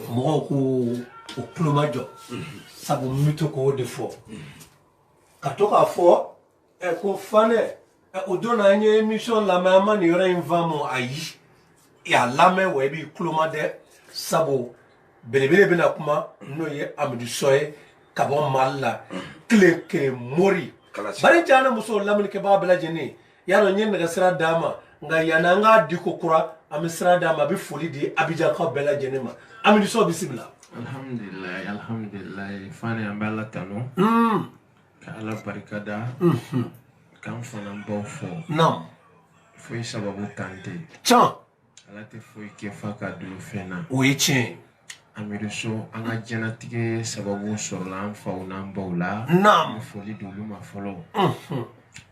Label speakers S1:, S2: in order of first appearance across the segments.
S1: Mɔgɔw ko o tulomajɔ, sabu n bɛ to k'o de fɔ, ka to k'a fɔ ɛ ko Fanɛ ɛ, o don na an ye émission lamɛn, an ma nin yɔrɔ in faamu. Ayi, a lamɛn wa, i b'i tuloma dɛ, sabu belebele bɛna kuma, n'o ye Amidu Sɔ ye ka bɔ Mali la, tile kelen mori. Bari cɛ ni muso, lamɛnnikɛbaa bɛɛ lajɛlen, y'a dɔn n ye nɛgɛsira d'a ma, nka yanni an k'a di ko kura, an bɛ sira d'a ma, a bɛ foli di Abijankaw bɛɛ lajɛlen ma. Amidu Sɔ, bisimila.
S2: Alhamdulilayi, alhamdulilayi Fane, an bɛ Ala tanu, ka Ala barika da, k'an fana baw fɔ. Foyi sababu tan tɛ. Ala tɛ foyi kɛ f'a ka dulon fɛn na.
S1: O ye tiɲɛ ye.
S2: Amidu So, an ka diɲɛnatigɛ sababu sɔrɔla an faw n'an baw la. An bɛ foli di olu ma fɔlɔ.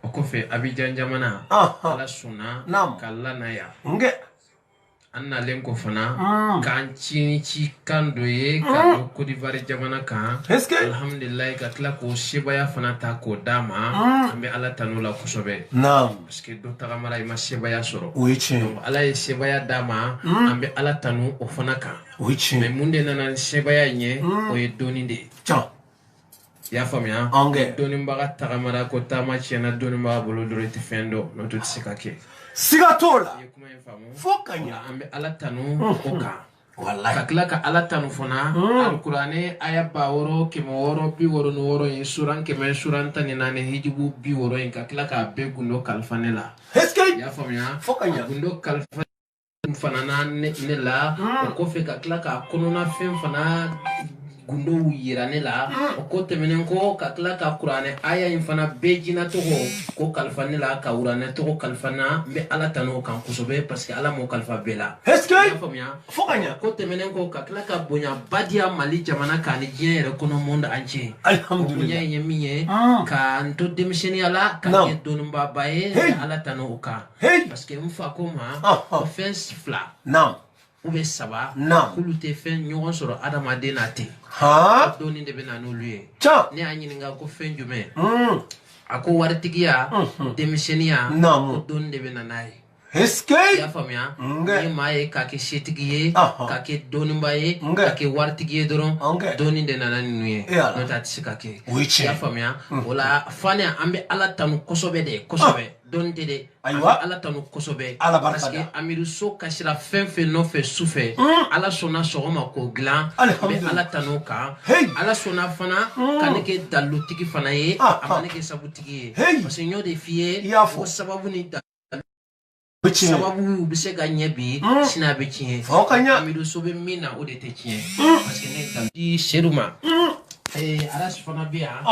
S2: O kɔfɛ, Abijan jamana, Ala sɔnna ka lana yan. An nalen kɔ fana, k'an ci ni ci kan dɔ ye ka don Côte d'Ivoire jamana kan.
S1: Est-ce que
S2: Alhamdulilayi, ka tila k'o sebaya fana ta k'o d'a ma. An bɛ Ala tanu la kosɛbɛ, parce que dɔ tagamara, i ma sebaya sɔrɔ.
S1: O ye tiɲɛ ye.
S2: Donc Ala ye sebaya d'a ma, an bɛ Ala tanu o fana kan.
S1: O ye tiɲɛ
S2: Mais
S1: ye.
S2: mun de nana ni sebaya in ye? O ye dɔnni de ye. I y'a faamuya? Dɔnnibaga tagamara ko taama tiɲɛna dɔnnibaga bolo dɔrɔn, i tɛ fɛn dɔn, n'o tɛ se ka kɛ.
S1: Siga t'o la.
S2: I ye kuma in faamu?
S1: Fo ka ɲa.
S2: An bɛ Ala tanu o kan.
S1: Walayi.
S2: Ka tila ka Ala tanu fana, Alikuranɛ aya 6666 in, suran 100, suran 14, hijibu 60 in, ka tila k'a bɛɛ gundo kalifa ne la.
S1: Est-ce que
S2: I y'a faamuya?
S1: Fo ka ɲa.
S2: Gundo kalifa fana na ne la. O kɔfɛ, ka tila k'a kɔnɔna fɛn fana gundow yira ne la. O ko tɛmɛnen kɔ, ka tila ka kuranɛ aya in fana bɛɛ jina tɔgɔ ko kalifa ne la, ka uranɛ tɔgɔ kalifa n na. N bɛ Ala tanu o kan kosɛbɛ, parce que Ala m'o kalifa bɛɛ la.
S1: Est-ce que
S2: I y'a faamuya?
S1: Fo ka ɲa.
S2: Ko tɛmɛnen kɔ, ka tila ka bonya badiya Mali jamana kan ni diɲɛ yɛrɛ kɔnɔ, monde entier.
S1: Alhamdulillah.
S2: Bonya in ye min ye, ka n to denmisɛnninya la ka kɛ dɔnnibaaba ye, n bɛ Ala tanu o kan, parce que n fa ko ma ko fɛn fila ou bien saba, k'olu tɛ fɛn ɲɔgɔn sɔrɔ adamaden na ten, dɔnni de bɛ na n'olu ye. Ne y'a ɲininka ko fɛn jumɛn? A ko waritigiya, denmisɛnninya, ko dɔnni de bɛ na n'a ye.
S1: Est-ce que
S2: I y'a faamuya? Ni maa ye k'a kɛ setigi ye, k'a kɛ dɔnniba ye, k'a kɛ waritigi ye dɔrɔn, dɔnni de nana ninnu ye, n'o tɛ a tɛ se ka kɛ.
S1: O ye tiɲɛ.
S2: I y'a faamuya? O la Fane, an bɛ Ala tanu kosɛbɛ de, kosɛbɛ. Dɔnni tɛ dɛ.
S1: Ayiwa.
S2: An bɛ Ala tanu kosɛbɛ.
S1: Ala barika
S2: Parce que
S1: da.
S2: Amidu So kasira fɛn fɛn nɔfɛ su fɛ, Ala sɔnna sɔgɔma k'o dilan. An bɛ Ala tanu o kan. Ala sɔnna fana ka ne kɛ dalilutigi fana ye, a ma ne kɛ sabutigi ye. Parce que n y'o de f'i ye,
S1: I y'a fɔ.
S2: ko sababu ni da
S1: O tiɲɛ.
S2: sababu bɛ se ka ɲɛ bi, sini a bɛ tiɲɛ.
S1: Fo ka ɲa.
S2: Amidu So bɛ min na, o de tɛ tiɲɛ, parce que ne ye dalilu di Sedu ma. Arasi fana bɛ yan.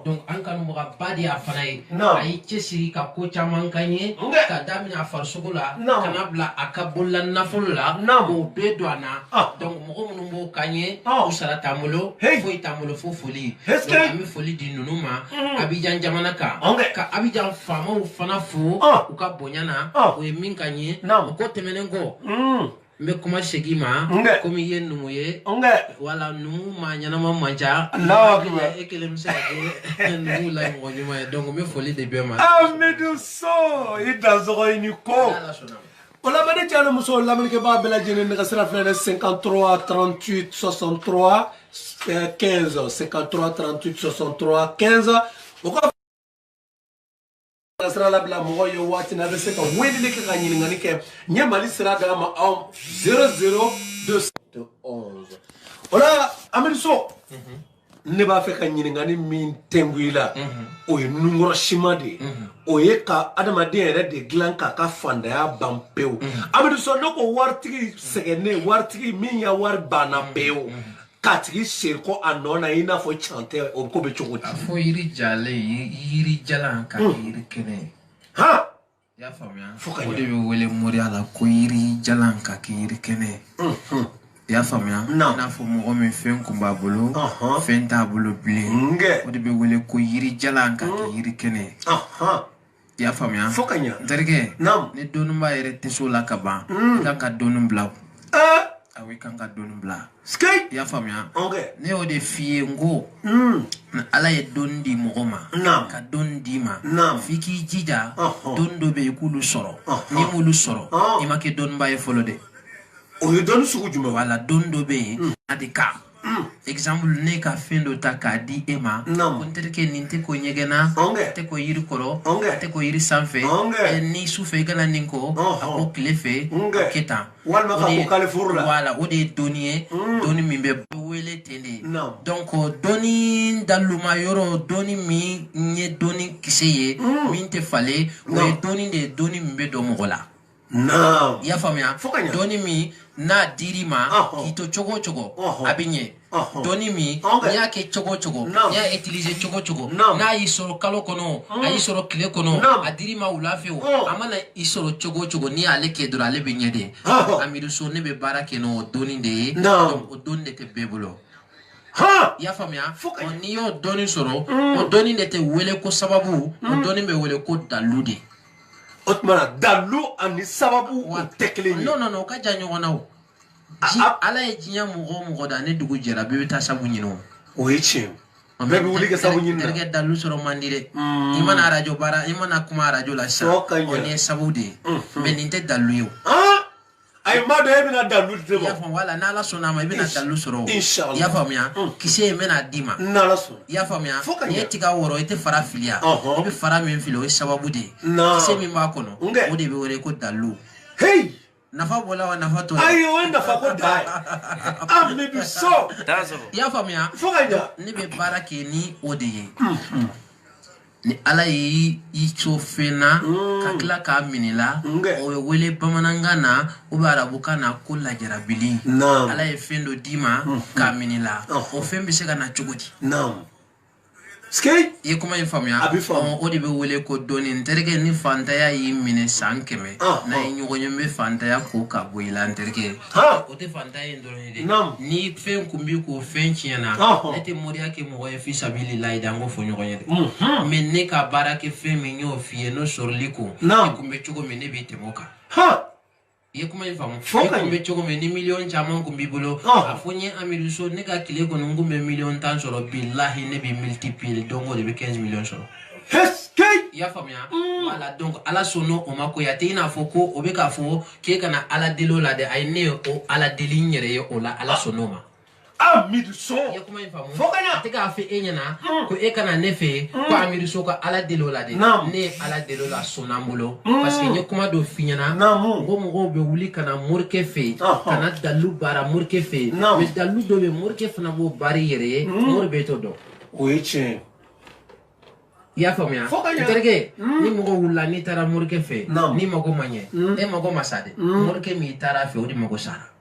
S2: Donc an kanubagaba de y'a fana ye. A ye cɛsiri ka ko caman kan ye, ka daminɛ a farisogo la, ka na bila a ka bolola nafolo la, k'o bɛɛ don a na. Donc mɔgɔ minnu b'o kan ye, u sara t'an bolo, foyi t'an bolo fo foli.
S1: Est-ce que
S2: Donc an bɛ foli di ninnu ma Abijan jamana kan, ka Abijan faamaw fana fo u ka bonya na, o ye min ka ɲɛ. O ko tɛmɛnen kɔ, n bɛ kuma segin ma, komi i ye numu ye. Wala numu maa ɲɛnama man ca.
S1: Allahu akbar.
S2: E kelen bɛ se ka kɛ numu la mɔgɔ ɲuman ye. Donc n bɛ foli di bɛɛ ma.
S1: Amidu So, i dansɔgɔ, i ni ko.
S2: N'Ala sɔnna.
S1: O lamɛnni cɛ ni muso, lamɛnnikɛbaa bɛɛ lajɛlen, nɛgɛsira filɛ dɛ: 53 38 63 15, 53 38 63 15. O ka sira labila mɔgɔw ye waati na, a bɛ se ka weleli kɛ ka ɲininkali kɛ. N ye Mali sira d'a ma, aw 00 211. O la Amidu So, ne b'a fɛ ka ɲininkali min tɛnku i la, o ye nunkɔrɔ siman de ye, o ye ka adamaden yɛrɛ de dilan k'a ka fandaya ban pewu. Amidu So, ne ko waritigi sɛgɛnnen, waritigi min ya wari banna pewu, k'a tigi seri ko a nɔ na i n'a fɔ can tɛ, o ko bɛ cogo di?
S2: A fɔ yiri jalen, yiri jalan ka kɛ yiri kɛnɛ ye. I y'a faamuya?
S1: Fo ka
S2: O
S1: ɲɛ.
S2: de bɛ wele moriya la ko yiri jalan ka kɛ yiri kɛnɛ ye. I y'a faamuya? I n'a fɔ mɔgɔ min fɛn kun b'a bolo, fɛn t'a bolo bilen, o de bɛ wele ko yiri jalan ka kɛ yiri kɛnɛ ye. I y'a faamuya?
S1: Fo ka ɲɛ.
S2: N terikɛ, ni dɔnniba yɛrɛ tɛ s'o la ka ban, i kan ka dɔnni bila o. Awɔ, i kan ka dɔnni bila.
S1: Ski.
S2: I y'a faamuya? Ne y'o de f'i ye, n ko ni Ala ye dɔnni di mɔgɔ ma, ka dɔnni d'i ma, f'i k'i jija, dɔnni dɔ bɛ yen i k'olu sɔrɔ. N'i m'olu sɔrɔ, i ma kɛ dɔnniba ye fɔlɔ dɛ.
S1: O ye dɔnni sugu jumɛn?
S2: Wala, dɔnni dɔ bɛ yen. de kan. Exemple, ne ka fɛn dɔ ta k'a di e ma, ko n terikɛ, nin tɛ ko ɲɛgɛn na, tɛ ko yiri kɔrɔ, tɛ ko yiri sanfɛ, ni su fɛ i kana nin ko, a ko tile fɛ, a kɛ tan.
S1: Walima ka ko kalifuru la.
S2: Voilà, o de ye dɔnni ye, dɔnni min bɛ wele ten de. Donc dɔnni daluma yɔrɔ, dɔnni min ye dɔnni kisɛ ye, min tɛ falen, o ye dɔnni de ye, dɔnni min bɛ don mɔgɔ la. I y'a faamuya? Dɔnni min n'a dir'i ma k'i to cogo o cogo, a bɛ ɲɛ. Dɔnni min n'i y'a kɛ cogo o cogo, n'i y'a utiliser cogo o cogo, n'a y'i sɔrɔ kalo kɔnɔ, a y'i sɔrɔ tile kɔnɔ, a dir'i ma wula fɛ o, a mana i sɔrɔ cogo o cogo, n'i y'ale kɛ dɔrɔn, ale bɛ ɲɛ de. Amidu So, ne bɛ baara kɛ n'o dɔnni de ye. Donc o dɔnni de tɛ bɛɛ bolo. I y'a faamuya? N'i y'o dɔnni sɔrɔ, o dɔnni de tɛ wele ko sababu, o dɔnni bɛ wele ko dalu de.
S1: O tuma na dalu ani sababu o tɛ kelen ye.
S2: Non non non, o ka jan ɲɔgɔn na o. Ala ye diɲɛ mɔgɔ o mɔgɔ da, ni dugu jɛra, bɛɛ bɛ taa sabu ɲini o.
S1: O ye tiɲɛ ye. Bɛɛ bɛ wuli ka sabu ɲini na.
S2: Terikɛ, dalu sɔrɔ man di dɛ. I mana arajo baara, i mana kuma arajo la sisan, o nin ye sabu de ye. Mais nin tɛ dalu ye o.
S1: Ayi, n b'a dɔn e bɛna dalu di ne ma.
S2: I y'a faamu? Wala n'Ala sɔnna a ma, i bɛna dalu sɔrɔ o.
S1: Inshallah.
S2: I y'a faamuya? Kisɛ in bɛna d'i ma.
S1: N'Ala sɔnna.
S2: I y'a faamuya? N'i ye tiga wɔrɔ, i tɛ fara fili yan. I bɛ fara min fili, o ye sababu de ye. Kisɛ min b'a kɔnɔ, o de bɛ wele ko dalu.
S1: Hey!
S2: Nafa bɔla wa nafa t'o la?
S1: Ayi, o ye nafa ko dan ye. Amidu So.
S2: I y'a faamuya?
S1: Fo ka ɲa.
S2: Ne bɛ baara kɛ ni o de ye. Ni Ala y'i to fɛn na ka tila k'a minɛ la, o bɛ wele bamanankan na ou bien arabukan na ko lajarabili. Ala ye fɛn dɔ d'i ma k'a minɛ la, o fɛn bɛ se ka na cogo di? I ye kuma in faamuya?
S1: A bɛ faamu.
S2: O de bɛ wele ko dɔnni. N terikɛ, ni fantanya y'i minɛ san 100, n'a ye ɲɔgɔn ye, n bɛ fantanya ko ka bɔ i la, n terikɛ. O tɛ fantanya in dɔrɔn ye dɛ. Ni fɛn kun b'i k'o fɛn tiɲɛna, ne tɛ moriya kɛ mɔgɔ ye fisabililayi dɛ, an k'o fɔ ɲɔgɔn ye dɛ. Mais ne ka baara kɛ fɛn min, n y'o f'i ye, n'o sɔrɔli ko, i kun bɛ cogo min, ne b'i tɛmɛ o kan. I ye kuma in faamu? I kun bɛ cogo min, ni miliyɔn caman kun b'i bolo, a fɔ n ye Amidu So, ne ka tile kɔnɔ n kun bɛ miliyɔn 10 sɔrɔ, bilahi ne bɛ multiplier, don o don i bɛ 15 miliyɔn sɔrɔ. I y'a faamuya? Voilà, donc Ala sɔnna o ma koyi. A tɛ i n'a fɔ ko o bɛ k'a fɔ k'e kana Ala deli o la dɛ. Ayi, ne ye o Ala deli n yɛrɛ ye o la, Ala sɔnna o ma.
S1: Amidu So.
S2: I ye kuma in faamu? A tɛ k'a fɔ e ɲɛna ko e kana ne fɛ yen ko Amidu So ka Ala deli o la dɛ. Ne ye Ala deli o la, a sɔnna n bolo. Parce que n ye kuma dɔ f'i ɲɛna. N ko mɔgɔw bɛ wuli ka na morikɛ fɛ yen, ka na dalu baara morikɛ fɛ yen. Mais dalu dɔ bɛ yen, morikɛ fana b'o baara i yɛrɛ ye, mori bɛɛ t'o dɔn.
S1: O ye tiɲɛ ye.
S2: I y'a faamuya? N terikɛ, ni mɔgɔ wulila n'i taara morikɛ fɛ yen, n'i mago ma ɲɛ, e mago ma sa dɛ. Morikɛ min taara fɛ, o de mago sara.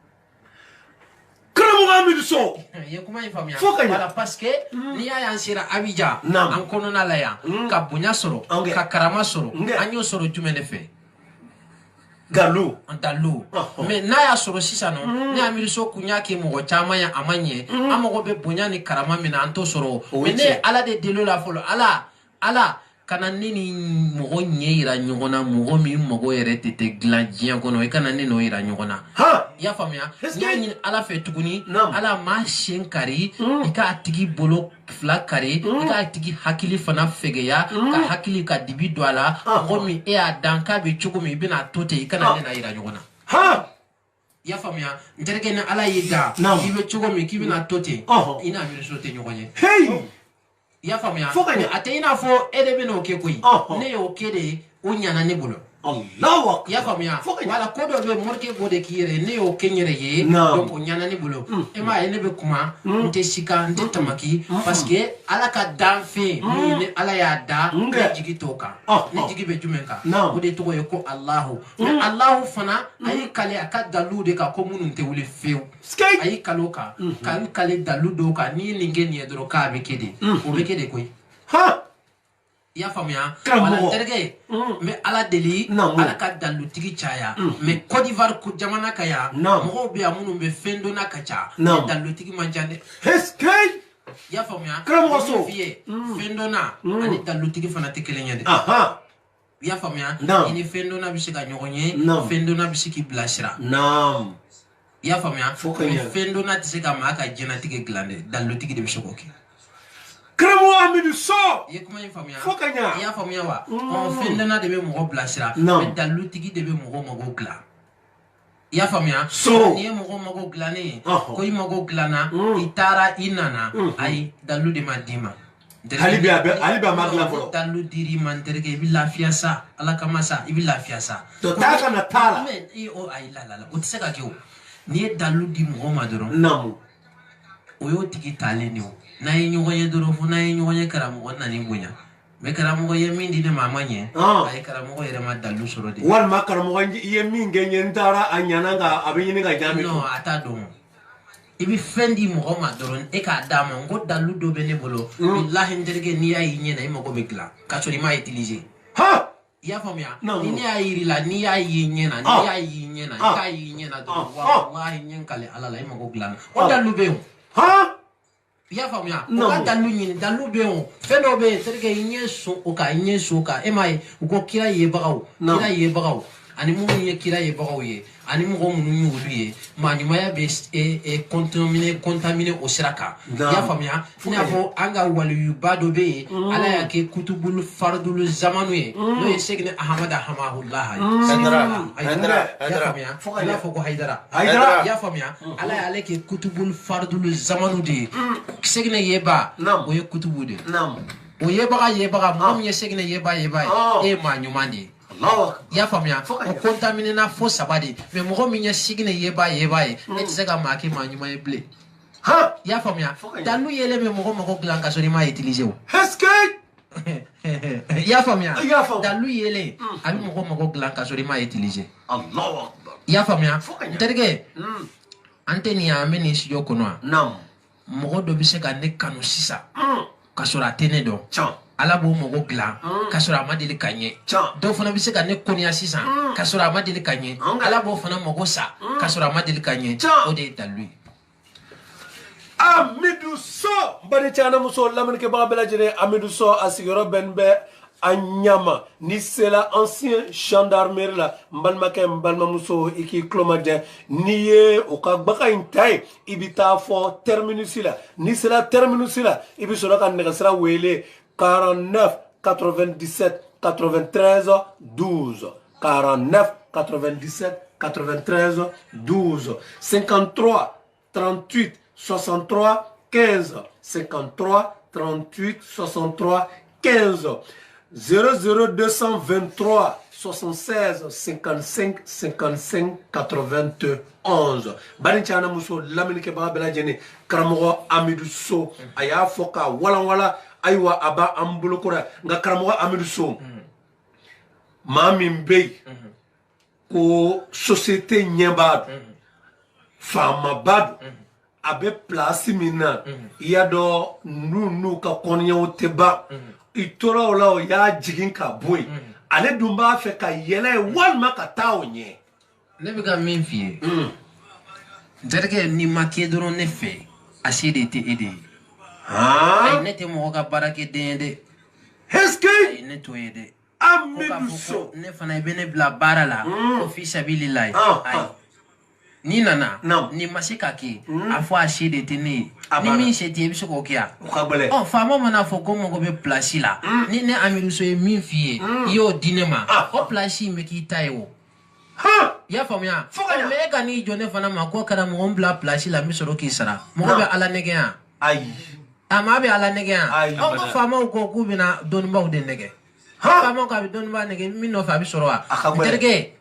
S1: Karamɔgɔ Amidu So.
S2: I ye kuma in faamuya? Voilà, parce que n'i y'a ye an sera Abidjan, an kɔnɔna la yan, ka bonya sɔrɔ, ka karama sɔrɔ, an y'o sɔrɔ jumɛn de fɛ?
S1: Dalu.
S2: Dalu. Mais n'a y'a sɔrɔ sisan nɔ, ne Amidu So kun y'a kɛ mɔgɔ caman ye, a ma ɲɛ, an mago bɛ bonya ni karama min na, an t'o sɔrɔ. Mais ne ye Ala de deli o la fɔlɔ. Ala, Ala kana ne ni mɔgɔ ɲɛ yira ɲɔgɔn na, mɔgɔ min mago yɛrɛ tɛ dilan diɲɛ kɔnɔ, i kana ne n'o yira ɲɔgɔn na. I y'a faamuya? N y'a ɲini Ala fɛ tuguni, Ala maa sen kari, i k'a tigi bolo fila kari, i k'a tigi hakili fana fɛgɛya, ka hakili ka dibi don a la, mɔgɔ min e y'a dan k'a bɛ cogo min, i bɛna to ten, i kana ne n'a yira ɲɔgɔn na. I y'a faamuya? N terikɛ, ni Ala y'i dan k'i bɛ cogo min, k'i bɛna to ten, i n'a Amidu So tɛ ɲɔgɔn ye. I y'a faamuya? A tɛ i n'a fɔ e de bɛ n'o kɛ koyi. Ne y'o kɛ de, o ɲana ne bolo. I y'a faamuya? Wala ko dɔ bɛ yen, morikɛ b'o de k'i yɛrɛ ye, ne y'o kɛ n yɛrɛ ye, donc o ɲana ne bolo. E m'a ye, ne bɛ kuma, n tɛ sika, n tɛ tamaki, parce que Ala ka danfɛn min ni Ala y'a da, ne jigi t'o kan. Ne jigi bɛ jumɛn kan? O de tɔgɔ ye ko Alahu. Mais Alahu fana, a y'i kale a ka daluw de kan ko minnu tɛ wuli fiyewu. A y'i kale o kan, k'a kale dalu dɔw kan, n'i ye nin kɛ nin ye dɔrɔn k'a bɛ kɛ de. O bɛ kɛ de koyi. I y'a faamuya? Wala n terikɛ, n bɛ Ala deli, Ala ka dalutigi caya. Mais Côte d'Ivoire jamana kan yan, mɔgɔw bɛ yan minnu bɛ fɛn dɔnna ka ca, mais dalutigi man ca dɛ. I y'a faamuya?
S1: Karamɔgɔ So.
S2: Fɛn dɔnna ani dalutigi fana tɛ kelen ye dɛ. I y'a faamuya? I ni fɛn dɔnna bɛ se ka ɲɔgɔn ye, fɛn dɔnna bɛ se k'i bilasira. I y'a faamuya? Mais fɛn dɔnna tɛ se ka maa ka diɲɛlatigɛ dilan dɛ, dalutigi de bɛ se k'o kɛ.
S1: Karamɔgɔ Amidu So.
S2: I ye kuma in faamuya?
S1: Fo ka ɲa.
S2: I y'a faamuya wa? Fɛn dɔnna de bɛ mɔgɔ bilasira, mais dalutigi de bɛ mɔgɔ mago dilan. I y'a faamuya?
S1: So.
S2: N'i ye mɔgɔ mago dilannen ye,
S1: Ɔhɔn.
S2: ko i mago dilanna, i taara i nana, ayi, dalu de ma d'i ma.
S1: Hali bi a bɛ- hali bi a ma dilan fɔlɔ.
S2: Dalu dir'i ma, n terikɛ, i bɛ lafiya sa. Ala kama sa, i bɛ lafiya sa.
S1: To taa ka na taa la.
S2: Mais i o ayi, la la la, o tɛ se ka kɛ o. N'i ye dalu di mɔgɔ ma dɔrɔn,
S1: Naamu.
S2: o y'o tigi talen de o. N'a ye ɲɔgɔn ye dɔrɔn, fo n'a ye ɲɔgɔn ye, karamɔgɔ nan'i bonya. Mais karamɔgɔ ye min di ne ma, a ma ɲɛ. A ye karamɔgɔ yɛrɛ ma dalu sɔrɔ de.
S1: Walima karamɔgɔ, i ye min kɛ n ye, n taara a ɲana nka a bɛ ɲini ka jaabi.
S2: Non, a t'a dɔn. I bɛ fɛn di mɔgɔ ma dɔrɔn, e k'a d'a ma, n ko dalu dɔ bɛ ne bolo. Bilahi, n terikɛ, n'i y'a y'i ɲɛ na, i mago bɛ dilan k'a sɔrɔ i m'a utiliser.
S1: Ha.
S2: I y'a faamuya?
S1: Non.
S2: Ni ne y'a yir'i la, n'i y'a ye ɲɛ na, n'i y'a y'i ɲɛ na, i k'a y'i ɲɛ na dɔrɔn, walahi, n ye n kale Ala la, i mago dilanna. O dalu bɛ yen o.
S1: Ha.
S2: I y'a faamuya?
S1: Non.
S2: O ka dalu ɲini, dalu bɛ yen o. Fɛn dɔw bɛ yen, terikɛ, i ɲɛ sɔn o kan, i ɲɛ sɔn o kan. E m'a ye, u ko kira yebagaw,
S1: Non.
S2: kira yebagaw, ani minnu ye kira yebagaw ye, ani mɔgɔ minnu y'olu ye, maa ɲumanya bɛ contaminé o sira kan.
S1: Non.
S2: I y'a faamuya? I n'a fɔ an ka waliyuba dɔ bɛ yen, Ala y'a kɛ kutubulu faridulu zamanu ye, n'o ye Segini Ahamada Hamahulaha ye.
S3: Hayidara,
S2: Ayi,
S3: Hayidara,
S2: i y'a
S3: Hayidara.
S2: faamuya?
S1: Fo ka
S2: I b'a
S1: ɲɛ.
S2: fɔ ko Hayidara.
S1: Hayidara.
S2: I y'a faamuya? Ala y'ale kɛ kutubulu faridulu zamanu de ye. Segini yeba,
S1: Naam.
S2: o ye kutubu de ye.
S1: Naamu.
S2: O yebaga yebaga, mɔgɔ min ye Segini yeba yeba ye, e ye maa ɲuman de ye.
S1: Allahu akbar.
S2: I y'a faamuya?
S1: Fo ka
S2: O
S1: ɲɛ.
S2: contaminé na fo saba de. Mais mɔgɔ min ye Sigine yeba yeba ye, e tɛ se ka maa kɛ maa ɲuman ye bilen.
S1: Ha.
S2: I y'a faamuya?
S1: Fo ka ɲɛ.
S2: Dalu yelen bɛ mɔgɔ mago dilan ka sɔrɔ i m'a utiliser o.
S1: Est-ce que
S2: I y'a faamuya?
S1: I y'a faamu.
S2: Dalu yelen, a bɛ mɔgɔ mago dilan ka sɔrɔ i m'a utiliser.
S1: Allahu akbar.
S2: I y'a faamuya?
S1: Fo ka ɲɛ.
S2: N terikɛ, an tɛ nin ye, an bɛ nin studio kɔnɔ yan.
S1: Naamu.
S2: Mɔgɔ dɔ bɛ se ka ne kanu sisan ka sɔrɔ a tɛ ne dɔn.
S1: Can.
S2: Ala b'o mɔgɔ dilan ka sɔrɔ a ma deli ka ɲɛ.
S1: Can.
S2: Dɔw fana bɛ se ka ne kɔniya sisan ka sɔrɔ a ma deli ka ɲɛ. Ala b'o fana mɔgɔ sa ka sɔrɔ a ma deli ka ɲɛ.
S1: Can.
S2: O de ye dalu ye.
S1: Amidou So, n baden cɛ n'a muso, lamɛnnikɛbaga bɛɛ lajɛlen, Amidou So a sigiyɔrɔ bɛnnen bɛ a ɲama n'i sera ancien gendarmerie la. N balimakɛ, n balimamuso, i k'i tulo majɛ. N'i ye u ka bagan in ta ye, i bɛ taa fɔ terminus la. N'i sera terminus la, i bɛ sɔrɔ ka nɛgɛsira wele 49 97 93 12, 49 97 93 12, 53 38 63 15, 53 38 63 15, 00 223 76 55 55 91. Bari cɛ n'a muso, lamɛnnikɛbaga bɛɛ lajɛlen, karamɔgɔ Amidou So a y'a fɔ k'a walanwala. Ayiwa, a b'an bolo kɔrɔ yan. Nka karamɔgɔ Amidou So, maa min bɛ yen ko société ɲɛbaa don, faamaba don, a bɛ place min na, i y'a dɔn n'u n'u ka kɔniyaw tɛ ban, i tora o la, o y'a jigin ka bɔ yen, ale dun b'a fɛ ka yɛlɛ yen walima ka taa o ɲɛ.
S2: Ne bɛ ka min f'i ye, n terikɛ, n'i ma kɛ dɔrɔn ne fɛ, a se de tɛ e de ye. Ayi, ne tɛ mɔgɔ ka baarakɛden ye dɛ.
S1: Est-ce que
S2: Ayi, ne t'o ye dɛ. Ko k'a
S1: Amidou
S2: fɔ
S1: So
S2: ko ne fana, i bɛ ne bila baara la ko fi sabililayi. Ayi, n'i nana,
S1: Naam.
S2: n'i ma se ka kɛ, a fɔ a se de tɛ ne ye.
S1: A
S2: Ni
S1: banna.
S2: min se tɛ ye, i bɛ se k'o kɛ yan.
S1: O ka gɛlɛn.
S2: Ɔ, faama mana fɔ ko mago bɛ place la, ni ne Amidou So ye min f'i ye, i y'o di ne ma, o place in bɛ k'i ta ye o.
S1: Ha.
S2: I y'a faamuya?
S1: Fo ka ɲa.
S2: Mais e ka n'i jɔ ne fana ma ko karamɔgɔ, n bila place la, n bɛ sɔrɔ k'i sara, mɔgɔ bɛ Ala nɛgɛ yan?
S1: Ayi.
S2: A maa bɛ Ala nɛgɛ yan?
S1: Ayi.
S2: Ɔ, ko faamaw ko k'u bɛna dɔnnibaaw de nɛgɛ.
S1: Ha.
S2: Faamaw ko a bɛ dɔnnibaa nɛgɛ min nɔfɛ, a bɛ sɔrɔ wa?
S1: A ka
S2: N
S1: gɛlɛn.
S2: terikɛ,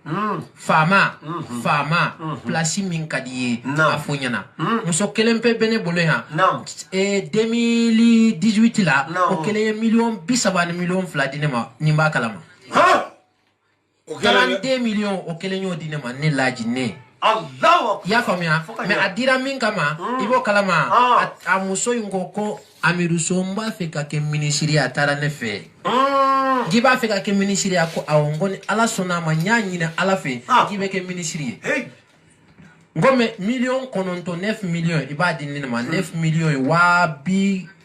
S2: faama, faama, place min ka di i ye,
S1: Naam.
S2: a fɔ ɲɛna. Muso kelen pe bɛ ne bolo yan.
S1: Naam.
S2: 2018 la,
S1: Naam.
S2: o kelen ye miliyɔn 30 ni miliyɔn 2 di ne ma, ni n b'a kalama.
S1: Ha.
S3: O kɛlen dɛ.
S2: 32 miliyɔn, o kelen y'o di ne ma, ne laji ne.
S1: Allahu akbar.
S2: I y'a faamuya?
S1: Fo ka ɲɛ.
S2: Mais a dira min kama, i b'o kalama. A muso in ko ko Amidou So, n b'a fɛ ka kɛ minisiri ye, a taara ne fɛ. K'i b'a fɛ ka kɛ minisiri ye? A ko awɔ. N ko ni Ala sɔnna a ma, n y'a ɲini Ala fɛ k'i bɛ kɛ minisiri ye.
S1: Hey.
S2: N ko mais miliyɔn 9, 9 miliyɔn, i b'a di ne ma. 9 miliyɔn ye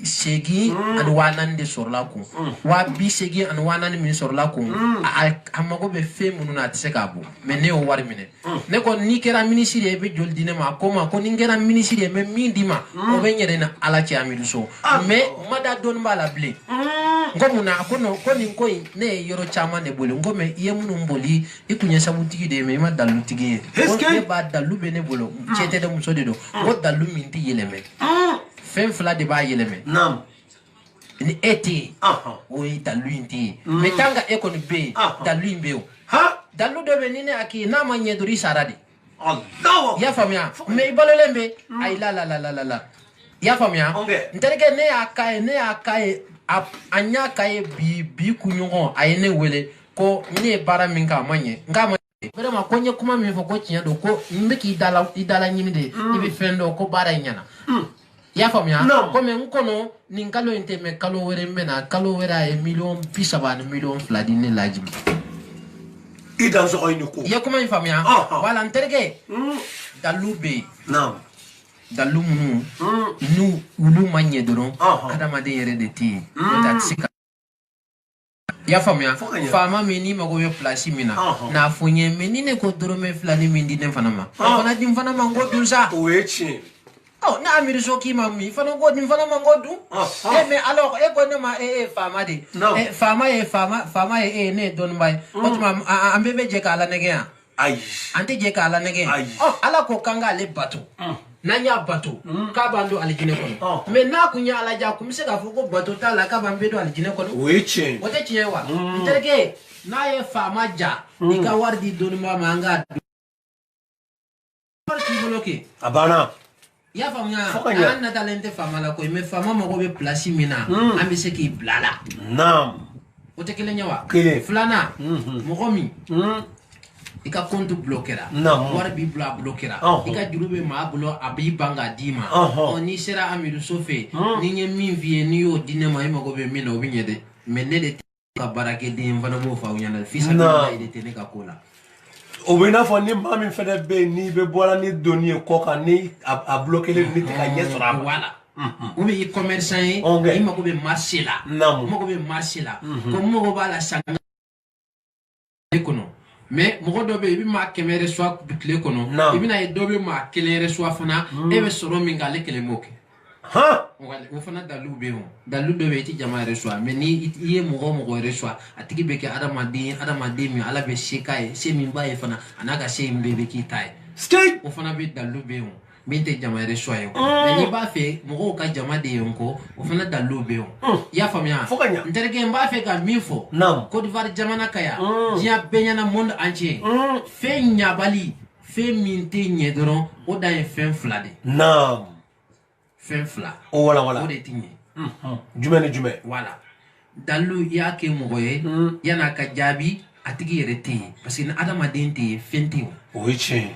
S2: 84,000 de sɔrɔla kun. 84,000 min sɔrɔla kun, a mago bɛ fɛn minnu na, a tɛ se k'a bɔ. Mais ne y'o wari minɛ. Ne ko n'i kɛra minisiri ye, i bɛ joli di ne ma? A ko n ma ko ni n kɛra minisiri ye, n bɛ min d'i ma, o bɛ n yɛrɛ ni Ala cɛ, Amidou So. Mais n ma da dɔɔni b'a la bilen. N ko mun na? Ko non, ko nin ko in ne ye yɔrɔ caman de boli. N ko mais i ye minnu boli, i kun ye sabutigi de ye, mais i ma dalutigi ye. Ko ne b'a dalu bɛ ne bolo, cɛ tɛ dɛ, muso de don. Ko dalu min tɛ yɛlɛmɛ, fɛn fila de b'a yɛlɛmɛ. Ni e tɛ yen, o ye dalu in tɛ yen. Mais tant que e kɔni bɛ yen, dalu in bɛ yen. Dalu dɔ bɛ yen, ni ne y'a k'i ye, n'a ma ɲɛ dɔrɔn i sara de. I y'a faamuya? Mais i balolen bɛ, ayi la la la la la la. I y'a faamuya? N terikɛ, ne y'a k'a ye, ne y'a k'a ye, a n y'a k'a ye bi bi kunɲɔgɔn, a ye ne wele ko ne ye baara min kɛ a ma ɲɛ. N k'a ma vraiment, ko n ye kuma min fɔ ko tiɲɛ don, ko n bɛ k'i dala i dala ɲini de, i bɛ fɛn dɔn, ko baara in ɲɛna. I y'a faamuya? Komi n kɔnɔ nin kalo in tɛ, mais kalo wɛrɛ n bɛ na, kalo wɛrɛ a ye 30 miliyɔn ni 2 miliyɔn di ne Laji ma.
S1: I dan sɔgɔ i ni ko.
S2: I ye kuma in faamuya? Voilà, n terikɛ, dalu bɛ yen. Dalu minnu n'u olu ma ɲɛ dɔrɔn, adamaden yɛrɛ de tɛ yen, n'o tɛ a tɛ se ka. I y'a faamuya? Faama min n'i mago bɛ place min na, n'a fɔ n ye, mais ni ne ko dɔrɔmɛ fila ni min di ne fana ma, o fana di n fana ma, n ko dun sa.
S1: O ye tiɲɛ.
S2: Ɔ, ne Amidu So k'i ma min, i fana ko nin fana ma, n ko dun. E mais alors e ko ne ma e ye faama de ye, faama ye faama, faama ye e ye, ne ye dɔnniba ye. O tuma an bɛɛ bɛ jɛ k'Ala nɛgɛ yan?
S1: Ayi.
S2: An tɛ jɛ k'Ala nɛgɛ. Ɔ, Ala ko k'an k'ale bato, n'an y'a bato k'a b'an don alijinɛ kɔnɔ. Mais n'a kun ye Ala diya, a kun bɛ se k'a fɔ ko bato t'a la, k'a b'an bɛɛ don alijinɛ kɔnɔ.
S1: O ye tiɲɛ ye.
S2: O tɛ tiɲɛ ye wa? N terikɛ, n'a ye faama ja, i ka wari di dɔnniba ma, an k'a dun. Wari t'i bolo kɛ.
S1: A banna.
S2: I y'a faamuya? An natalen tɛ faama la koyi, mais faama mago bɛ place min na, an bɛ se k'i bila la. O tɛ kelen ye wa?
S1: Kelen.
S2: Filanan, mɔgɔ min i ka compte bloquera, wari b'i bolo a bloquera, i ka juru bɛ maa bolo a b'i ban k'a d'i ma. Ɔ, n'i sera Amidu So fɛ yen, ni n ye min f'i ye, n'i y'o di ne ma, i mago bɛ min na, o bɛ ɲɛ dɛ. Mais ne de tɛ ka baarakɛden ye, n fana b'o fɔ aw ɲɛna, fisabililayi de tɛ ne ka ko la.
S1: O bɛ i n'a fɔ ni maa min fɛnɛ bɛ yen, n'i bɛ bɔra ni doni ye kɔ kan, ni a bloqué ni tɛ ka ɲɛ sɔrɔ a ma.
S2: Voilà. Ou bien i commerçant ye, i mago bɛ marché la. I mago bɛ marché la. Ko n mago b'a la san kɔnɔ. Mais mɔgɔ dɔ bɛ yen, i bɛ maa 100 reçoit tile kɔnɔ, i bɛna ye dɔ bɛ maa 1 reçoit fana, e bɛ sɔrɔ min kɛ, ale kelen b'o kɛ. O fana dalu bɛ yen o. Dalu dɔ bɛ yen, i tɛ jama reçoit, mais ni i ye mɔgɔ o mɔgɔ reçoit, a tigi bɛ kɛ adamaden ye, adamaden min Ala bɛ se k'a ye, se min b'a ye fana, a n'a ka se in bɛɛ bɛ k'i ta ye. O fana bɛ dalu bɛ yen o, min tɛ jama reçoit ye o. Mais n'i b'a fɛ mɔgɔw ka jama de ye n kɔ, o fana dalu bɛ yen o. I y'a faamuya? N terikɛ, n b'a fɛ ka min fɔ, Côte d'Ivoire jamana ka yan, diɲɛ bɛɛ ɲɛna, monde entier, fɛn ɲabali, fɛn min tɛ ɲɛ dɔrɔn, o dan ye fɛn fila de. Fɛn fila.
S1: O wala wala.
S2: O de tɛ ɲɛ.
S1: Jumɛn ni jumɛn?
S2: Voilà. Dalu i y'a kɛ mɔgɔ ye, yan'a ka jaabi, a tigi yɛrɛ tɛ yen. Parce que ni adamaden tɛ yen, fɛn tɛ yen.
S1: O ye tiɲɛ ye.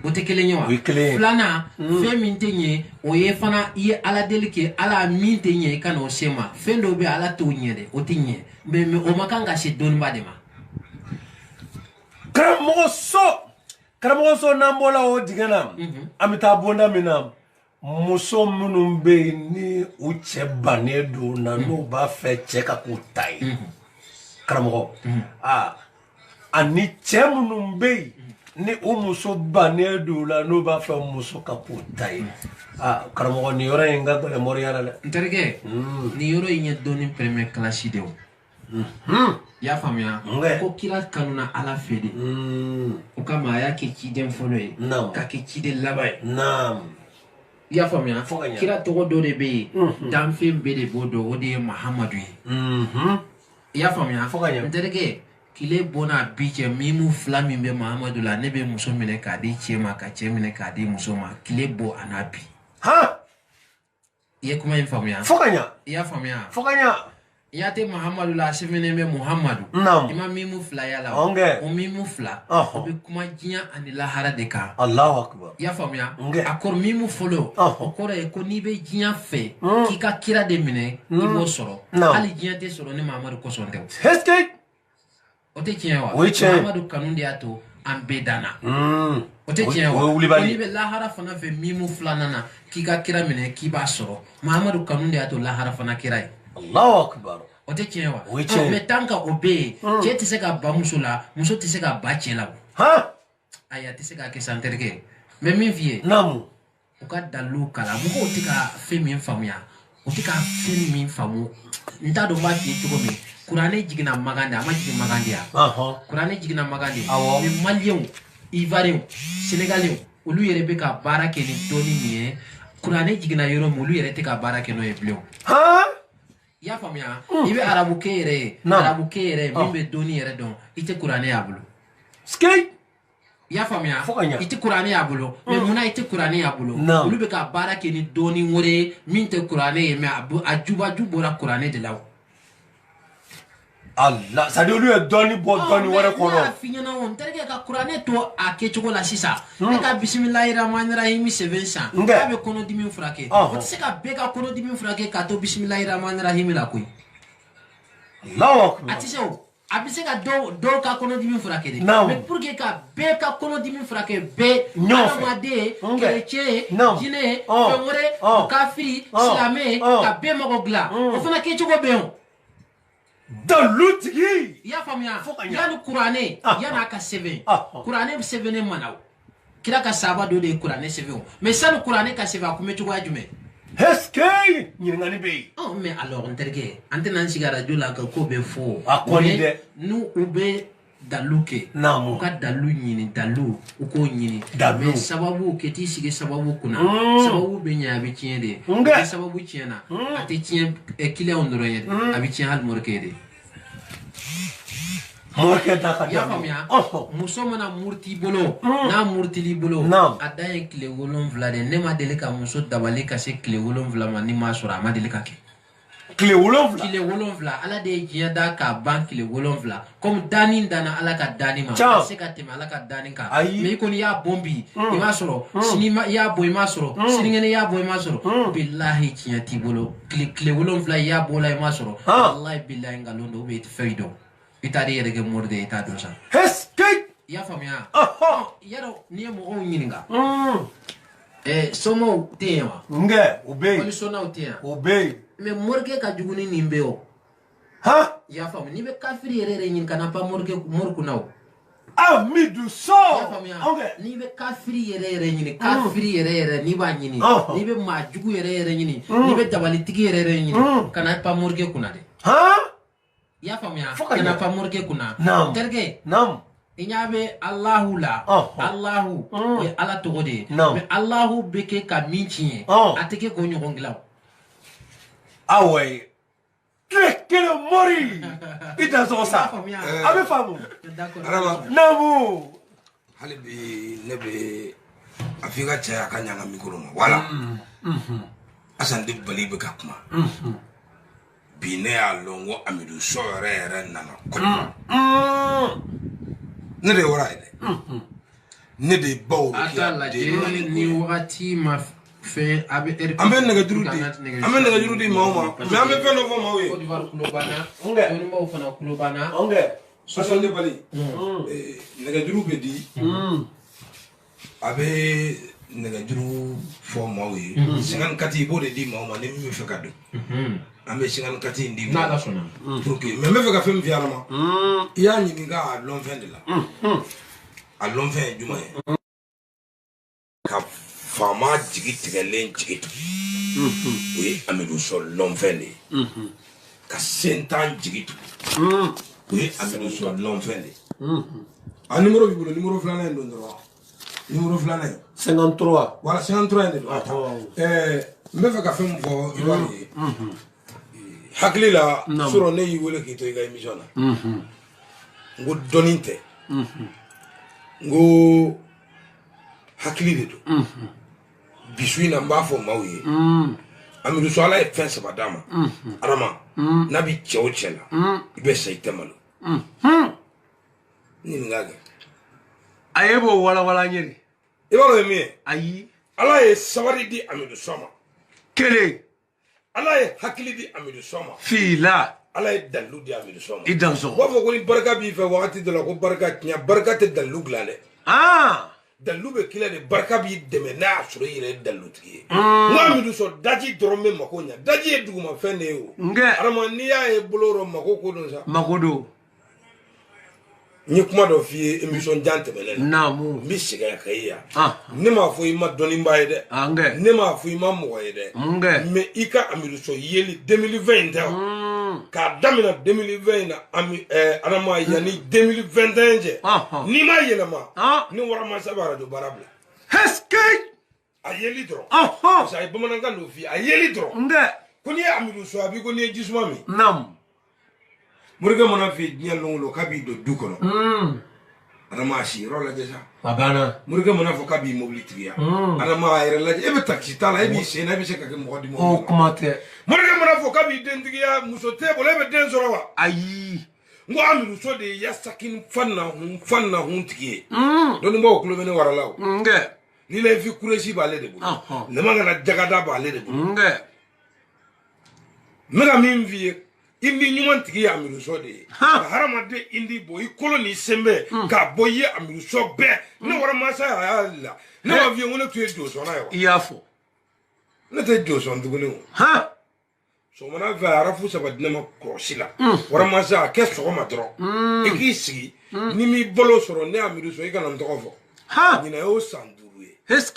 S2: O tɛ kelen ye wa?
S1: O ye kelen ye.
S2: Filanan, fɛn min tɛ ɲɛ, o ye fana i ye Ala deli kɛ, Ala min tɛ ɲɛ, i ka n'o se ma. Fɛn dɔw bɛ yen, Ala t'o ɲɛ dɛ, o tɛ ɲɛ. Mais o ma kan ka se dɔnniba de ma.
S1: Karamɔgɔ So, n'an bɔra o dingɛ na, an bɛ taa bonda min na, muso minnu bɛ yen ni u cɛ bannen don na, n'u b'a fɛ cɛ ka k'u ta ye, karamɔgɔ, aa, ani cɛ minnu bɛ yen ni u muso bannen don la, n'u b'a fɛ muso ka k'u ta ye, aa, karamɔgɔ, nin yɔrɔ in ka gɛlɛn moriya la dɛ.
S2: N terikɛ, nin yɔrɔ in ye dɔnni première classe de ye o. I y'a faamuya? Ko kira kanuna Ala fɛ de. O kama a y'a kɛ ciden fɔlɔ ye, ka kɛ ciden laban ye. I y'a faamuya? Kira tɔgɔ dɔ de bɛ yen, danfɛn bɛɛ de b'o dɔn, o de ye Mahamadu ye. I y'a faamuya? N terikɛ, tile bɔ n'a bi cɛ, mimu fila min bɛ Mahamadu la, ne bɛ muso minɛ k'a di cɛ ma, ka cɛ minɛ k'a di muso ma, tile bɔ a n'a bi. I ye kuma in faamuya? I y'a faamuya? I y'a tɛ Mahamadu la, a sɛbɛnnen bɛ Muhamadu. I ma mimu fila y'a la o. O mimu fila, o bɛ kuma diɲɛ ani lahara de kan.
S1: Allahu akbar.
S2: I y'a faamuya? A kɔrɔ mimu fɔlɔ, o kɔrɔ ye ko n'i bɛ diɲɛ fɛ, k'i ka kira de minɛ, i b'o sɔrɔ. Hali diɲɛ tɛ sɔrɔ ni Mahamadu kosɔn tɛ o. O tɛ tiɲɛ wa?
S1: O ye tiɲɛ ye.
S2: Mahamadu kanu de y'a to an bɛɛ danna. O tɛ tiɲɛ wa?
S1: O ye wulibali.
S2: N'i bɛ lahara fana fɛ mimu filanan na, k'i ka kira minɛ, k'i b'a sɔrɔ. Mahamadu kanu de y'a to lahara fana kira ye.
S1: Allahu akbar.
S2: O tɛ tiɲɛ wa?
S1: O ye tiɲɛ ye.
S2: Mais tant que o bɛ yen, cɛ tɛ se ka ba muso la, muso tɛ se ka ba cɛ la. Ayi, a tɛ se k'a kɛ san terikɛ. N bɛ min f'i ye. U ka dalilu kalan, mɔgɔw tɛ ka fɛn min faamuya, u tɛ ka fɛn min faamu. N t'a dɔn n b'a f'i ye cogo min. Kuranɛ jiginna Makan de, a ma jigin Makan de yan. Kuranɛ jiginna Makan de. Mais Maliyɛnw, Ivoiriyɛnw, Sénégalais, olu yɛrɛ bɛ ka baara kɛ ni dɔnni min ye, kuranɛ jiginna yɔrɔ min, olu yɛrɛ tɛ ka baara kɛ n'o ye bilen. I y'a faamuya? I bɛ arabukɛ yɛrɛ ye, arabukɛ yɛrɛ min bɛ dɔnni yɛrɛ dɔn, i tɛ kuranɛ y'a bolo. I y'a faamuya? I tɛ kuranɛ y'a bolo. Mais munna i tɛ kuranɛ y'a bolo? Olu bɛ ka baara kɛ ni dɔnni wɛrɛ ye min tɛ kuranɛ ye, mais a jubaju bɔra kuranɛ de la o.
S1: Allah, c'est à dire olu ye dɔnni bɔ dɔnni wɛrɛ kɔnɔ.
S2: Ne y'a f'i ɲɛna o, n terikɛ, ka kuranɛ to a kɛcogo la sisan. Ne ka bisimilahi rahmani rahimi sɛbɛn san. K'a bɛ kɔnɔdimi furakɛ. O tɛ se ka bɛɛ ka kɔnɔdimi furakɛ k'a to bisimilahi rahmani rahimi la koyi.
S1: Allahu akbar.
S2: A tɛ se o. A bɛ se ka dɔw ka kɔnɔdimi furakɛ dɛ. Mais pour que ka bɛɛ ka kɔnɔdimi furakɛ, bɛɛ adamaden, chrétien, jinɛ, fɛn wɛrɛ, kafiri, silamɛ, ka bɛɛ mago dilan. O fana kɛcogo bɛ yen o.
S1: Dalutigi.
S2: I y'a faamuya? Yanni kuranɛ, yanni a ka sɛbɛn, kuranɛ sɛbɛnnen ma na o. Kira ka sahaba dɔ de ye kuranɛ sɛbɛn o. Mais sani kuranɛ ka sɛbɛn, a kun bɛ cogoya jumɛn?
S1: Est-ce que ɲininkali bɛ yen?
S2: Ɔ, mais alors n terikɛ, an tɛna an sigi arajo la ka ko bɛɛ fɔ.
S1: A kɔni dɛ.
S2: N'u u bɛ dalu kɛ, u ka dalu ɲini, dalu u k'o ɲini. Mais sababu kɛ t'i sigi sababu kunna. Sababu bɛ ɲɛ, a bɛ tiɲɛ de. Ni sababu tiɲɛna, a tɛ tiɲɛ kiliyanw dɔrɔn ye dɛ, a bɛ tiɲɛ hali morikɛ de.
S1: Morikɛ da ka
S2: I y'a faamuya? Muso mana muruti i bolo, n'a murutil'i bolo, a dan ye tile 7 de. Ne ma deli ka muso dabali ka se tile 7 ma, ni m'a sɔrɔ, a ma deli ka kɛ.
S1: Tile 7?
S2: Tile 7. Ala de ye diɲɛ da k'a ban tile 7. Komi danni danna Ala ka danni ma, a tɛ se ka tɛmɛ Ala ka danni kan. Mais i kɔni y'a bɔn bi, i m'a sɔrɔ. Sini i y'a bɔn, i m'a sɔrɔ. Sinikɛnɛ i y'a bɔn, i m'a sɔrɔ. Bilahi tiɲɛ t'i bolo. Tile 7 i y'a bɔ la, i m'a sɔrɔ. Walahi bilahi nkalon don, ou bien i tɛ fɛn dɔn. I t'a di yɛrɛ kɛ mori de ye, i t'a dɔn sa. I y'a faamuya? Yarɔ, n'i ye mɔgɔw ɲininka, somaw tɛ yen wa?
S1: Nkɛ, o bɛ yen.
S2: Walisɔnnaw tɛ yan?
S1: O bɛ yen.
S2: Mais morikɛ ka jugu ni nin bɛɛ o. I y'a faamu? N'i bɛ kafiri yɛrɛ yɛrɛ ɲini, kana pan mori kunna o.
S1: Amidou Sow.
S2: I y'a faamuya? N'i bɛ kafiri yɛrɛ yɛrɛ ɲini, kafiri yɛrɛ yɛrɛ n'i b'a ɲini, n'i bɛ maa jugu yɛrɛ yɛrɛ ɲini, n'i bɛ dabalitigi yɛrɛ yɛrɛ ɲini, kana pan morikɛ kunna dɛ. I y'a faamuya? Kana pan morikɛ kunna. Terikɛ. I ɲa bɛ Alahu la. Alahu o ye Ala tɔgɔ de ye. Mais Alahu bɛ kɛ ka min tiɲɛ, a tɛ kɛ k'o ɲɔgɔn dilan o.
S1: Awɔ ye. Tile kelen mori. I dan sɔgɔ sa. A bɛ faamu. Naamu.
S3: Hali bi ne bɛ a f'i ka cɛ a ka ɲa n ka micro ma. Voilà. Asan de Bali bɛ ka kuma. Bi ne y'a lɔn ko Amidou Sow yɛrɛ yɛrɛ nana Côte d'Ivoire. Ne de ye wara ye dɛ. Ne de ye baw.
S2: A t'a lajɛ ni wagati ma fɛn a bɛ.
S3: An bɛ nɛgɛjuru di, an bɛ nɛgɛjuru di maaw ma, mais an bɛ fɛn dɔ fɔ maaw ye.
S2: Côte d'Ivoire kulo banna, dɔnnibaaw fana kulo banna.
S3: Asan de Bali, nɛgɛjuru bɛ di. A bɛ nɛgɛjuru fɔ maaw ye. 54 i b'o de di maaw ma ni min bɛ fɛ ka don. An bɛ 54 in di.
S2: N'Ala sɔnna.
S3: Pour que mais n bɛ fɛ ka fɛn min f'i ɲɛna ma. I y'a ɲininka a lɔnfɛn de la. A lɔnfɛn ye jumɛn ye? Ka faama jigi tigɛlen jigi tugu. O ye Amidou Sow lɔnfɛn de ye. Ka sentan jigi tugu. O ye Amidou Sow lɔnfɛn de ye. A numéro b'i bolo, numéro filanan in don dɔrɔn. Numéro filanan in.
S1: 53.
S3: Voilà, 53 in de don. N bɛ fɛ ka fɛn min fɔ Ivoire ye. Hakili la, surɔ ne y'i wele k'i to i ka émission na. N ko dɔnni tɛ. N ko hakili de don. Bi su in na n b'a fɔ maaw ye. Amidou Sow Ala ye fɛn 3 d'a ma. Adama, n'a bi cɛ o cɛ la, i bɛ sa i tɛ malo. N ɲininka kɛ.
S1: A ye b'o walawala n ye de.
S3: I b'a dɔn o ye min ye?
S1: Ayi.
S3: Ala ye sabali di Amidou Sow ma.
S1: Kelen.
S3: Ala ye hakili di Amidou Sow ma.
S1: Fila.
S3: Ala ye dalilu di Amidou Sow ma.
S1: I dan sɔgɔ.
S3: U b'a fɔ ko ni barika b'i fɛ wagati dɔ la ko barika tiɲɛ, barika tɛ dalilu dilan dɛ. Dalilu bɛ k'i la de, barika b'i dɛmɛ n'a y'a sɔrɔ i yɛrɛ ye dalilutigi ye. N ko Amidou Sow daji dɔrɔn bɛ mako ɲɛ. Daji ye dugumafɛn de ye o.
S1: Nkɛ.
S3: Adama n'i y'a ye bolo rɔ mako ko don sa.
S1: Mako don.
S3: N ye kuma dɔ f'i ye émission jan tɛmɛnen na.
S1: Naamu.
S3: N bɛ segin a kan i yan. Ne m'a fɔ i ma dɔnnibaa ye dɛ.
S1: Nkɛ.
S3: Ne m'a fɔ i ma mɔgɔ ye dɛ.
S1: Nkɛ.
S3: Mais i ka Amidou Sow yeli 2020 in tɛ wa? K'a daminɛ 2020 in na Adama yanni 2021 cɛ n'i ma yɛlɛma ni Waramansa bɛ arajo baara bila.
S1: Hɛsike.
S3: A yeli dɔrɔn. Parce que a ye bamanankan dɔ f'i ye a yeli dɔrɔn.
S1: N tɛ.
S3: Ko n'i ye Amidu sɔn a b'i ko n'i ye jisuma min.
S1: Naamu.
S3: Morikɛ mana f'i ye diɲɛ lon o lon k'a b'i don du kɔnɔ. Adama a siyɔrɔ lajɛ sa.
S1: A banna.
S3: Morikɛ mana fɔ k'a b'i mobili tigiya. Adama a yɛrɛ lajɛ e bɛ takisi ta la e b'i sen na e bɛ se ka kɛ mɔgɔ di mɔgɔ.
S1: O kuma tɛ.
S3: Morikɛ mana fɔ k'a b'i den tigiya muso t'e bolo e bɛ den sɔrɔ wa.
S1: Ayi.
S3: N ko Amidu So de ye yasakin fan na hun tigi ye. Dɔnnibaaw tulo bɛ ne wara la o.
S1: Nkɛ.
S3: Ni la fi kuresi b'ale de bolo. Ɲamakala jagada b'ale de bolo.
S1: Nkɛ.
S3: N bɛ ka min f'i ye. Indi ɲuman tigi ye Amidu So de ye. Ka hadamaden indi bɔ i kolo n'i senbɛ k'a bɔ i ye Amidu So bɛɛ. Ne Waramansa a y'a la. Ne b'a f'i ye ko ne tun ye josɔnna ye wa.
S1: I y'a fɔ.
S3: Ne tɛ josɔn tuguni o. Sɔgɔmada fɛ arafu saba di ne ma kɔlɔsi la. Waramansa a kɛ sɔgɔma dɔrɔn. I k'i sigi ni m'i balo sɔrɔ ne Amidu So i kana n tɔgɔ fɔ. Ɲinɛ y'o san 5 ye.
S1: Est-ce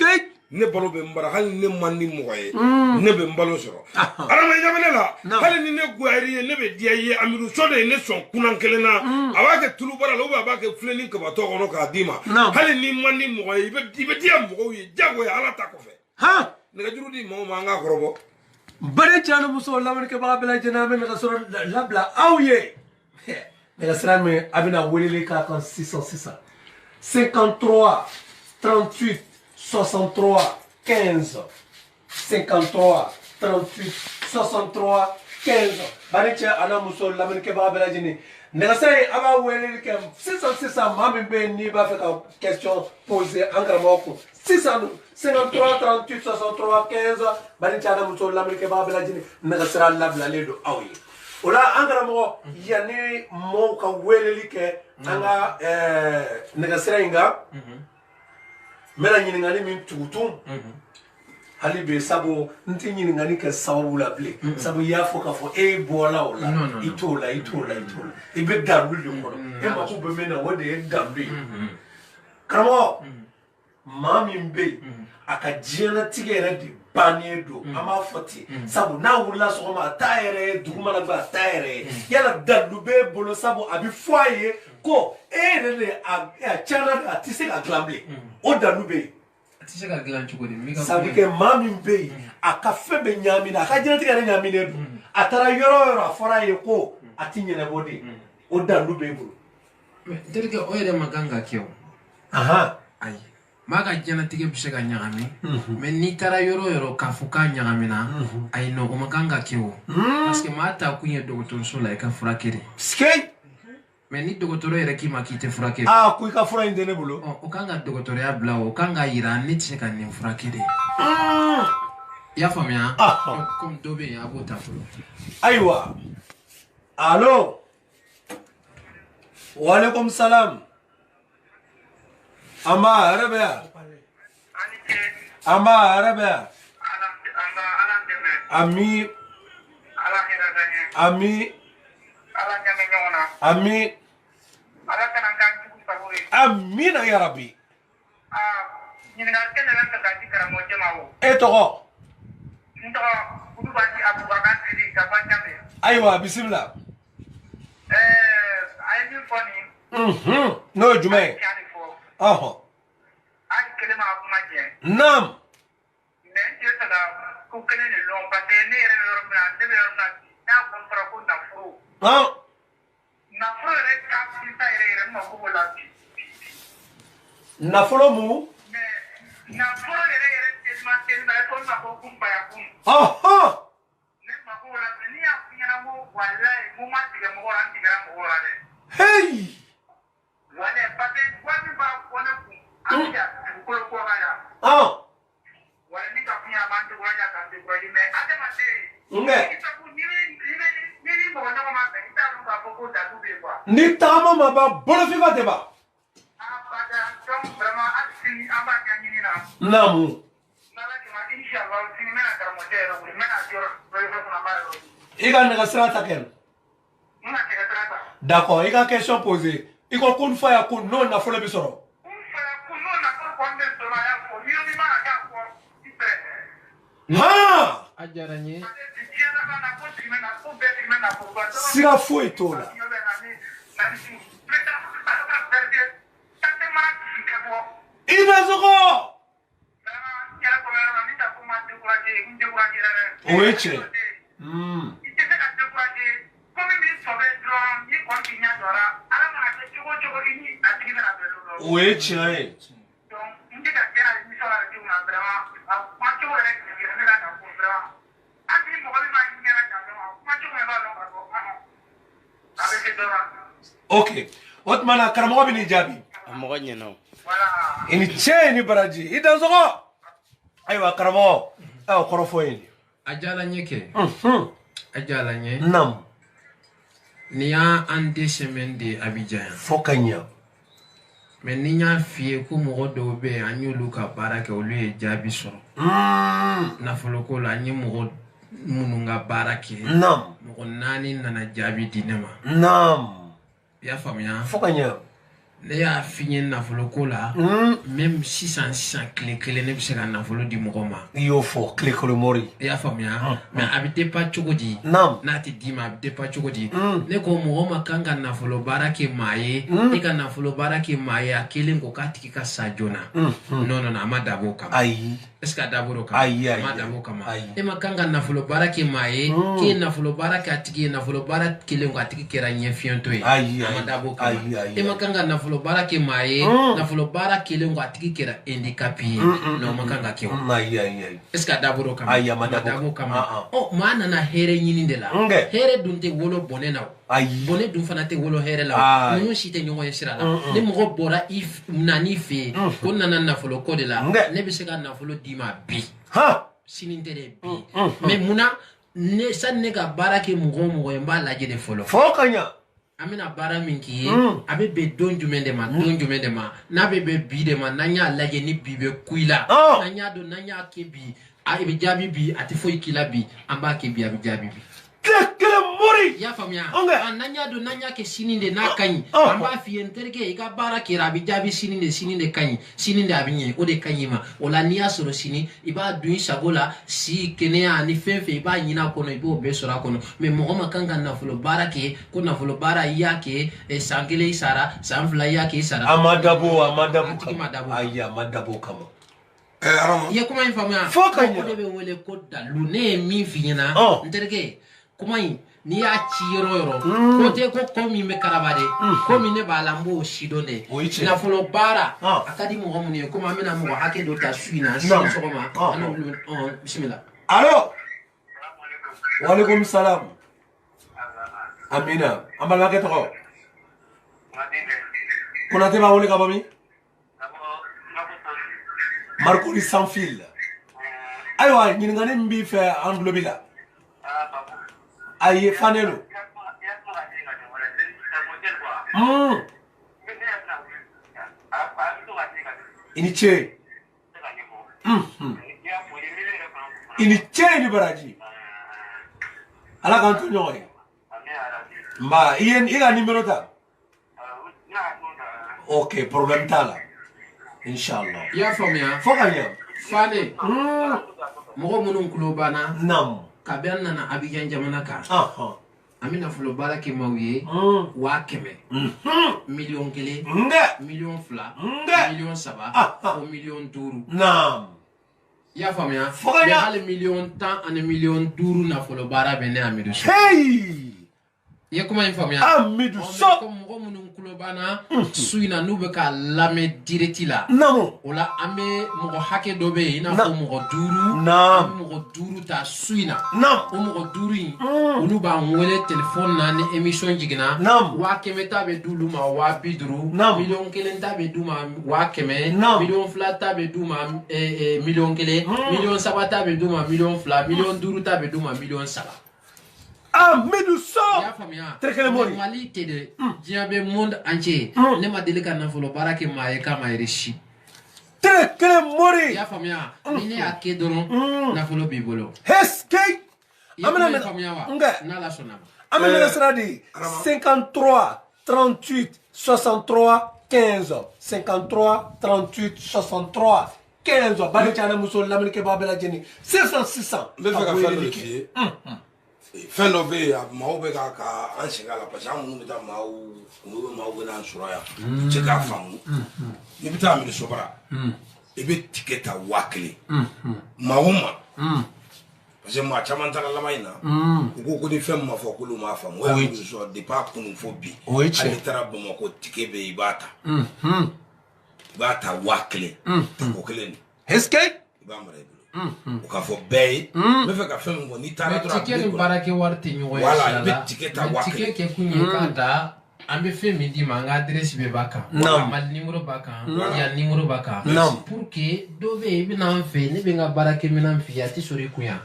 S3: ne balo bɛ n bara hali ne man di mɔgɔ ye ne bɛ n balo sɔrɔ adama i ɲɛ bɛ ne la hali ni ne goyara i ye ne bɛ diya i ye Amidu So de ye ne sɔn kunan kelen na a b'a kɛ tulu bara la ou bien a b'a kɛ filen ni kabatɔ kɔnɔ k'a d'i ma hali ni man di mɔgɔ ye i bɛ diya mɔgɔw ye diyagoya Ala ta kɔfɛ nɛgɛjuru di maaw ma an k'a kɔrɔbɔ.
S1: Bari cɛ ni muso lamɛnnikɛbaga bɛɛ lajɛlen an bɛ nɛgɛsɔrɔ labila aw ye nɛgɛsira min a bɛna weleli k'a kan sisan sisan 53 38 63 15 53 38 63 15 bari cɛ a n'a muso lamɛnnikɛbaga bɛɛ lajɛlen nɛgɛsira in a b'a weleli kɛ sisan sisan maa min bɛ yen n'i b'a fɛ ka question poser an karamɔgɔ kun sisan 53 38 63 15 bari cɛ a n'a muso lamɛnnikɛbaga bɛɛ lajɛlen nɛgɛsira labilalen don aw ye o la an karamɔgɔ yanni mɔgɔw ka weleli kɛ an ka nɛgɛsira in kan. N bɛna ɲininkali min tugutun hali bi sabu n tɛ ɲininkali kɛ sababu la bilen sabu i y'a fɔ k'a fɔ e bɔla o la i t'o la i t'o la i t'o la i bɛ dalu de kɔnɔ e mako bɛ min na o de ye dalu ye karamɔgɔ maa min bɛ yen a ka diɲɛlatigɛ yɛrɛ de bannen don an b'a fɔ ten sabu n'a wulila sɔgɔma a t'a yɛrɛ ye dugu mana gbɛ a t'a yɛrɛ ye yala dalu b'e bolo sabu a bɛ fɔ a ye ko e yɛrɛ de a tiɲɛna a tɛ se ka dilan bilen o dalu bɛ yen.
S2: A tɛ se ka dilan cogo di?
S1: Ça veut dire que maa min bɛ yen a ka fɛn bɛɛ ɲaamina a ka diɲɛlatigɛ yɛrɛ ɲaaminen don a taara yɔrɔ o yɔrɔ a fɔra a ye ko a ti ɲɛnabɔ de o dalu b'e bolo.
S2: Mais n terikɛ o yɛrɛ man kan ka kɛ o. Ayi. Maa ka diɲɛlatigɛ bɛ se ka ɲagami mais n'i taara yɔrɔ o yɔrɔ k'a fɔ k'a ɲagamina ayi non o man kan ka kɛ o parce que maa taa kun ye dɔgɔtɔrɔso la i ka furakɛ de. Mais ni dɔgɔtɔrɔ yɛrɛ k'i ma k'i tɛ furakɛ.
S1: Aa ko i ka fura in tɛ ne bolo.
S2: O kan ka dɔgɔtɔrɔya bila o kan ka yira ne tɛ se ka nin furakɛ de. I y'a faamuya? Comme dɔ bɛ yen a b'o ta fɔlɔ.
S1: Ayiwa allo waaleykum salam. An b'a hɛrɛ bɛ yan. An b'a hɛrɛ bɛ yan. Ami. Ami. Ami. Amina ya Rabbi. E tɔgɔ? Ayiwa bisimila. N'o ye jumɛn ye? Naam. Nafolo mu? Hey! Ni tagama ma ban bolofinma tɛ ban. Naamu. I ka nɛgɛsira ta kɛ. D'accord, i ka question poser. I ko kun fa ya kun n'o nafolo bɛ sɔrɔ. Han!
S2: A diyara n ye.
S1: Siga foyi t'o la. I Dansɔgɔ. O ye tiɲɛ. O ye tiɲɛ ye. Ok, o tuma na karamɔgɔ bɛ n'i jaabi.
S4: A mɔgɔ ɲɛna o.
S1: I ni ce ni baraji i Dansɔgɔ. Ayiwa karamɔgɔ, ayiwa kɔrɔfɔ ye nin ye.
S2: A diyara n ye kɛ. A diyara n ye.
S1: Naamu.
S2: Nin y'an deux semaines de ye Abidjan yan.
S1: Fo ka ɲa.
S2: Mais ni n y'a f'i ye ko mɔgɔ dɔw bɛ yen an y'olu ka baara kɛ olu ye jaabi sɔrɔ. Nafoloko la an ye mɔgɔ minnu ka baara kɛ.
S1: Naamu.
S2: Mɔgɔ 4 nana jaabi di ne ma.
S1: Naamu.
S2: I y'a faamuya?
S1: Fo ka ɲa.
S2: Ne y'a f'i ye nafoloko la. Même sisan sisan tile kelen ne bɛ se ka nafolo di mɔgɔ ma.
S1: I y'o fɔ tile kelen mori.
S2: I y'a faamuya? Mais a bɛ dépend cogo di?
S1: Naamu.
S2: N'a tɛ d'i ma a bɛ dépend cogo di? Ne ko mɔgɔ ma kan ka nafolo baara kɛ maa ye. E ka nafolo baara kɛ maa ye a kɛlen ko k'a tigi ka sa joona. Non non non a ma dabɔ o kama.
S1: Ayi.
S2: Est-ce que a dabɔra o kama?
S1: Ayi ayi.
S2: A ma dabɔ o kama.
S1: Ayi.
S2: E ma kan ka nafolo baara kɛ maa ye. K'e ye nafolo baara kɛ a tigi ye nafolo baara kɛlen ko a tigi kɛra ɲɛfiyɛntɔ ye.
S1: Ayi ayi.
S2: A ma dabɔ o kama.
S1: Ayi ayi.
S2: E ma kan ka nafolo baara kɛ maa ye. Nafolo baara kɛlen ko a tigi kɛra handicapé ye. Non o ma kan ka kɛ o.
S1: Ayi ayi ayi.
S2: Est-ce que a dabɔra o kama?
S1: Ayi a ma dabɔ
S2: o kama. Ɔ maa nana hɛrɛ ɲini de la. Hɛrɛ dun tɛ wolo bɔnɛ na o.
S1: Ayi.
S2: Bɔnɛ dun fana tɛ wolo hɛrɛ la o. Ninnu si tɛ ɲɔgɔn ye sira la. Ni mɔgɔ bɔra i nan'i fɛ yen ko n nana nafolo ko de la. Ne bɛ se ka nafolo d'i ma bi. Sini tɛ dɛ bi. Mais munna ne sani ne ka baara kɛ mɔgɔ o mɔgɔ ye n b'a lajɛ de fɔlɔ.
S1: Fo ka ɲa.
S2: An bɛna baara min k'i ye a bɛ bɛn don jumɛn de ma don jumɛn de ma n'a bɛ bɛn bi de ma n'an y'a lajɛ ni bi bɛ ku i la. N'an y'a dɔn n'an y'a kɛ bi a bɛ jaabi bi a tɛ foyi k'i la bi an b'a kɛ bi a bɛ jaabi bi.
S1: Tile kelen mori.
S2: I y'a faamuya? N'an y'a dɔn n'an y'a kɛ sini de n'a ka ɲi an b'a f'i ye n terikɛ i ka baara kɛra a bɛ jaabi sini de ka ɲi sini de a bɛ ɲɛ o de ka ɲi i ma o la n'i y'a sɔrɔ sini i b'a dun i sago la si kɛnɛya ani fɛn fɛn i b'a ɲini a kɔnɔ i b'o bɛɛ sɔrɔ a kɔnɔ mais mɔgɔ ma kan ka nafolo baara kɛ ko nafolo baara i y'a kɛ san 1 i sara san 2 i y'a kɛ i sara.
S1: A ma dabɔ a ma dabɔ
S2: a tigi ma dabɔ.
S1: Ayi a ma dabɔ o kama.
S2: I ye kuma in faamuya?
S1: Fo ka ɲɛ.
S2: O de bɛ wele ko dalu ne ye min f'i ɲɛna n terikɛ. Kuma in n'i y'a ci yɔrɔ o yɔrɔ ko tɛ ko ko min bɛ karaba dɛ ko min ne b'a la n b'o si dɔn dɛ nafolo baara a ka di mɔgɔ minnu ye komi an bɛna mɔgɔ hakɛ dɔ ta su in na sini sɔgɔma an n'olu bisimila.
S1: Alo. Walekum salam. Amina an balimakɛ tɔgɔ. Konate b'a wele ka bɔ min? Marconi sans fil. Ayiwa ɲininkali min b'i fɛ an tulo b'i la. Ayi fanelo. I ni ce. I ni ce ni baraji. Ala k'an to ɲɔgɔn ye. Nba i ye i ka numéro ta. Ok problème t'a la. Inshallah.
S2: I y'a faamuya?
S1: Fo ka ɲɛ.
S2: Fane. Mɔgɔ minnu tulo banna.
S1: Naamu.
S2: Kabi an nana Abidjan jamana kan. An bɛ nafolo baara kɛ maaw ye. 100,000. 1,000,000. 2,000,000. 3,000,000. Fo 5,000,000.
S1: Naam.
S2: I y'a faamuya?
S1: Fo ka ɲa.
S2: Hali 10,000,000 ani 5,000,000 nafolo baara bɛ ne Amidu Sow.
S1: Hey!
S2: I ye kuma in faamuya?
S1: Amidu Sow.
S2: Ko mɔgɔ minnu tulo banna su in na n'u bɛ k'a lamɛn direct la.
S1: Naamu.
S2: O la an bɛ mɔgɔ hakɛ dɔ bɛ yen i n'a fɔ mɔgɔ 5.
S1: Naam.
S2: An bɛ mɔgɔ 5 ta su in na.
S1: Naam.
S2: O mɔgɔ 5 in. Olu b'an wele téléphone na ni émission jiginna.
S1: Naam.
S2: 100,000 ta bɛ d'olu ma 50,000.
S1: Naam.
S2: 1,000,000 ta bɛ d'u ma 100,000.
S1: Naam.
S2: 2,000,000 ta bɛ d'u ma 1,000,000. 3,000,000 ta bɛ d'u ma 2,000,000. 5,000,000 ta bɛ d'u ma 3,000,000.
S1: Amidu Sow.
S2: I y'a faamuya?
S1: Terikɛ mori.
S2: Mali tɛ dɛ. Diɲɛ bɛ monde entier. Ne ma deli ka nafolo baara kɛ maa ye k'a ma réussi.
S1: Terikɛ mori.
S2: I y'a faamuya? Ni ne y'a kɛ dɔrɔn nafolo b'i bolo.
S1: Hesike.
S2: I ye kuma in faamuya wa? N'Ala sɔnna ma.
S1: An bɛ nɛgɛ sira di 53 38 63 15 53 38 63 15 bari cɛ ani muso lamɛnnikɛbaa bɛɛ lajɛlen 600 600.
S3: N bɛ fɛ ka fɛn dɔ de f'i ye. Fɛn dɔ bɛ yen maaw bɛ ka an sɛgɛn a la parce que an minnu bɛ taa maaw olu bɛ maaw bɛ n'an sɔrɔ yan u tɛ k'a faamu. N'i bɛ taa Amidu Sobara i bɛ ticket ta 1000 maa o maa. Parce que maa caman taara laban in na u ko ni fɛn ma fɔ k'olu m'a faamu. O y'Amidu sɔrɔ depuis a kunun fo bi. Hali n'i taara Bamakɔ ticket bɛ yen i b'a ta. I b'a ta 1000 tako kelen de.
S1: Est-ce que
S3: i b'a mara i bolo. O k'a fɔ bɛɛ ye n bɛ fɛ ka fɛn min fɔ n'i taara dɔrɔn.
S2: Ticket ni baarakɛ wari tɛ ɲɔgɔn ye.
S3: Voilà, i bɛ ticket ta 1000.
S2: Ticket kɛ kun ye k'a da an bɛ fɛn min d'i ma an ka adresse bɛɛ b'a kan. Mali numéro b'a kan. Yan numéro b'a kan. Pour que dɔ bɛ yen i bɛ n'an fɛ ne bɛ n ka baarakɛminɛn f'i ye a tɛ sɔrɔ i kun yan.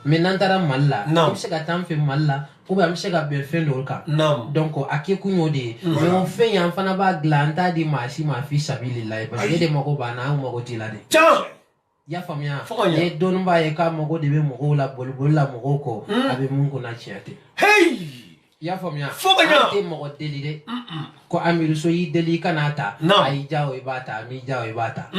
S2: Mais n'an taara Mali la i bɛ se ka taa an fɛ Mali la ou bien an bɛ se ka bɛn fɛn dɔw kan. Donc a kɛ kun y'o de ye. Mais o fɛn in an fana b'a dilan an t'a di maa si ma fi sabililayi parce que e de mago b'an na an mago t'i la dɛ. I y'a faamuya ni dɔnnibaa ye k'a mago de bɛ mɔgɔw la boliboli la mɔgɔw kɔ a bɛ mun kunna tiɲɛ tɛ. I y'a faamuya an tɛ mɔgɔ deli dɛ ko Amidu So y'i deli i kan'a ta a y'i diya o i b'a ta a m'i diya o i b'a ta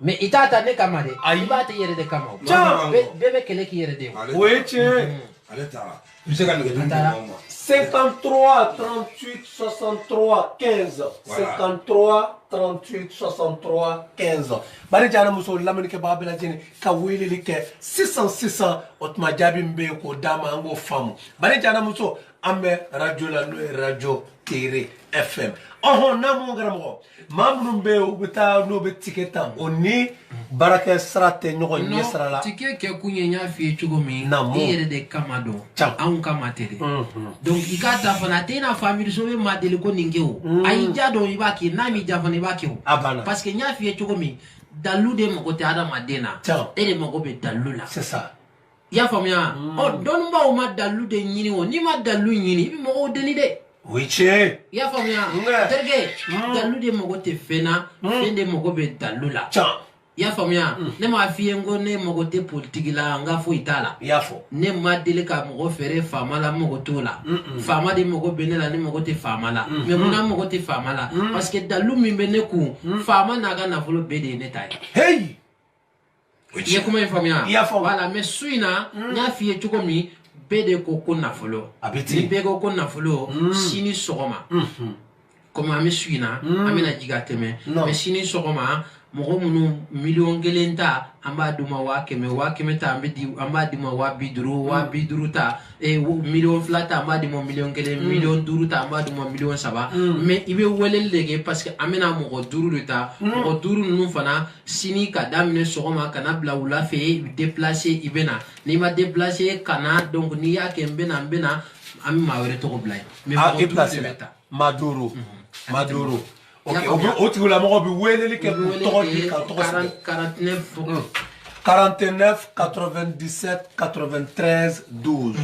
S2: mais i t'a ta ne kama dɛ i b'a ta i yɛrɛ de kama o bɛɛ bɛ kɛlɛ k'i yɛrɛ de ye.
S1: O ye tiɲɛ ye.
S3: Ale taara i bɛ se ka nɛgɛjuru di maaw ma.
S1: 53 38 63 15 53 38 63 15 bari jana muso lamɛnnikɛbaga bɛɛ lajɛlen ka weleli kɛ sisan o tuma jaabi min bɛ yen k'o d'a ma an k'o faamu. Bari jana muso an bɛ radio la n'o ye radio Tere FM. Ɔhɔn n'a m'o karamɔgɔ maa minnu bɛ yen u bɛ taa n'o bɛ ticket ta o ni baarakɛ sira tɛ ɲɔgɔn ɲɛ sira la.
S2: Ticket kɛ kun ye n y'a f'i ye cogo min i yɛrɛ de kama don anw kama tɛ dɛ. Donc i k'a ta fana a tɛ i n'a fɔ Amidu So bɛ maa deli ko nin kɛ o a y'i ja dɔn i b'a kɛ n'a m'i ja fana i b'a kɛ o.
S1: A banna.
S2: Parce que n y'a f'i ye cogo min dalu de mago tɛ adamaden na. E de mago bɛ dalu la.
S1: C'est ça.
S2: I y'a faamuya ɔ dɔnnibaaw ma dalu de ɲini o n'i ma dalu ɲini i bɛ mɔgɔw deli dɛ.
S1: O ye tiɲɛ ye.
S2: I y'a faamuya terikɛ dalu de mago tɛ fɛn na fɛn de mago bɛ dalu la. I y'a faamuya ne m'a f'i ye n ko ne mago tɛ politiki la n ka foyi t'a la.
S1: I y'a fɔ.
S2: Ne ma deli ka mɔgɔ feere faama la n mago t'o la. Faama de mago bɛ ne la ne mago tɛ faama la. Mais munna n mago tɛ faama la. Parce que dalu min bɛ ne kun faama n'a ka nafolo bɛɛ de ye ne ta ye.
S1: Hey.
S2: I ye kuma in faamuya.
S1: I y'a faamu.
S2: Voilà mais su in na n y'a f'i ye cogo min bɛɛ de ko ko nafolo.
S1: A bɛ ten.
S2: Ni bɛɛ ko ko nafolo sini sɔgɔma. Komi an bɛ su in na an bɛna jigin ka tɛmɛ. Mais sini sɔgɔma mɔgɔ minnu 1 000 000 ta an b'a d'u ma 100 000 100 000 ta an b'a d'u ma 50 000 50 ta 2 000 000 ta an b'a d'u ma 1 1 5 000 000 ta an b'a d'u ma 3 000 000. Mais i bɛ weleli de kɛ parce que an bɛna mɔgɔ 5 de ta mɔgɔ 5 ninnu fana sini ka daminɛ sɔgɔma ka na bila wula fɛ i bɛ déplacer i bɛ na n'i ma déplacer ka na donc n'i y'a kɛ n bɛ na an bɛ maa wɛrɛ tɔgɔ bila yen. Mais mɔgɔ 5 de bɛ ta.
S1: Maa 5 maa 5. Ok, o tigilamɔgɔ bɛ weleli kɛ k'u tɔgɔ di ka tɔgɔ sɛbɛn.
S2: 49
S1: 49 97 93 12.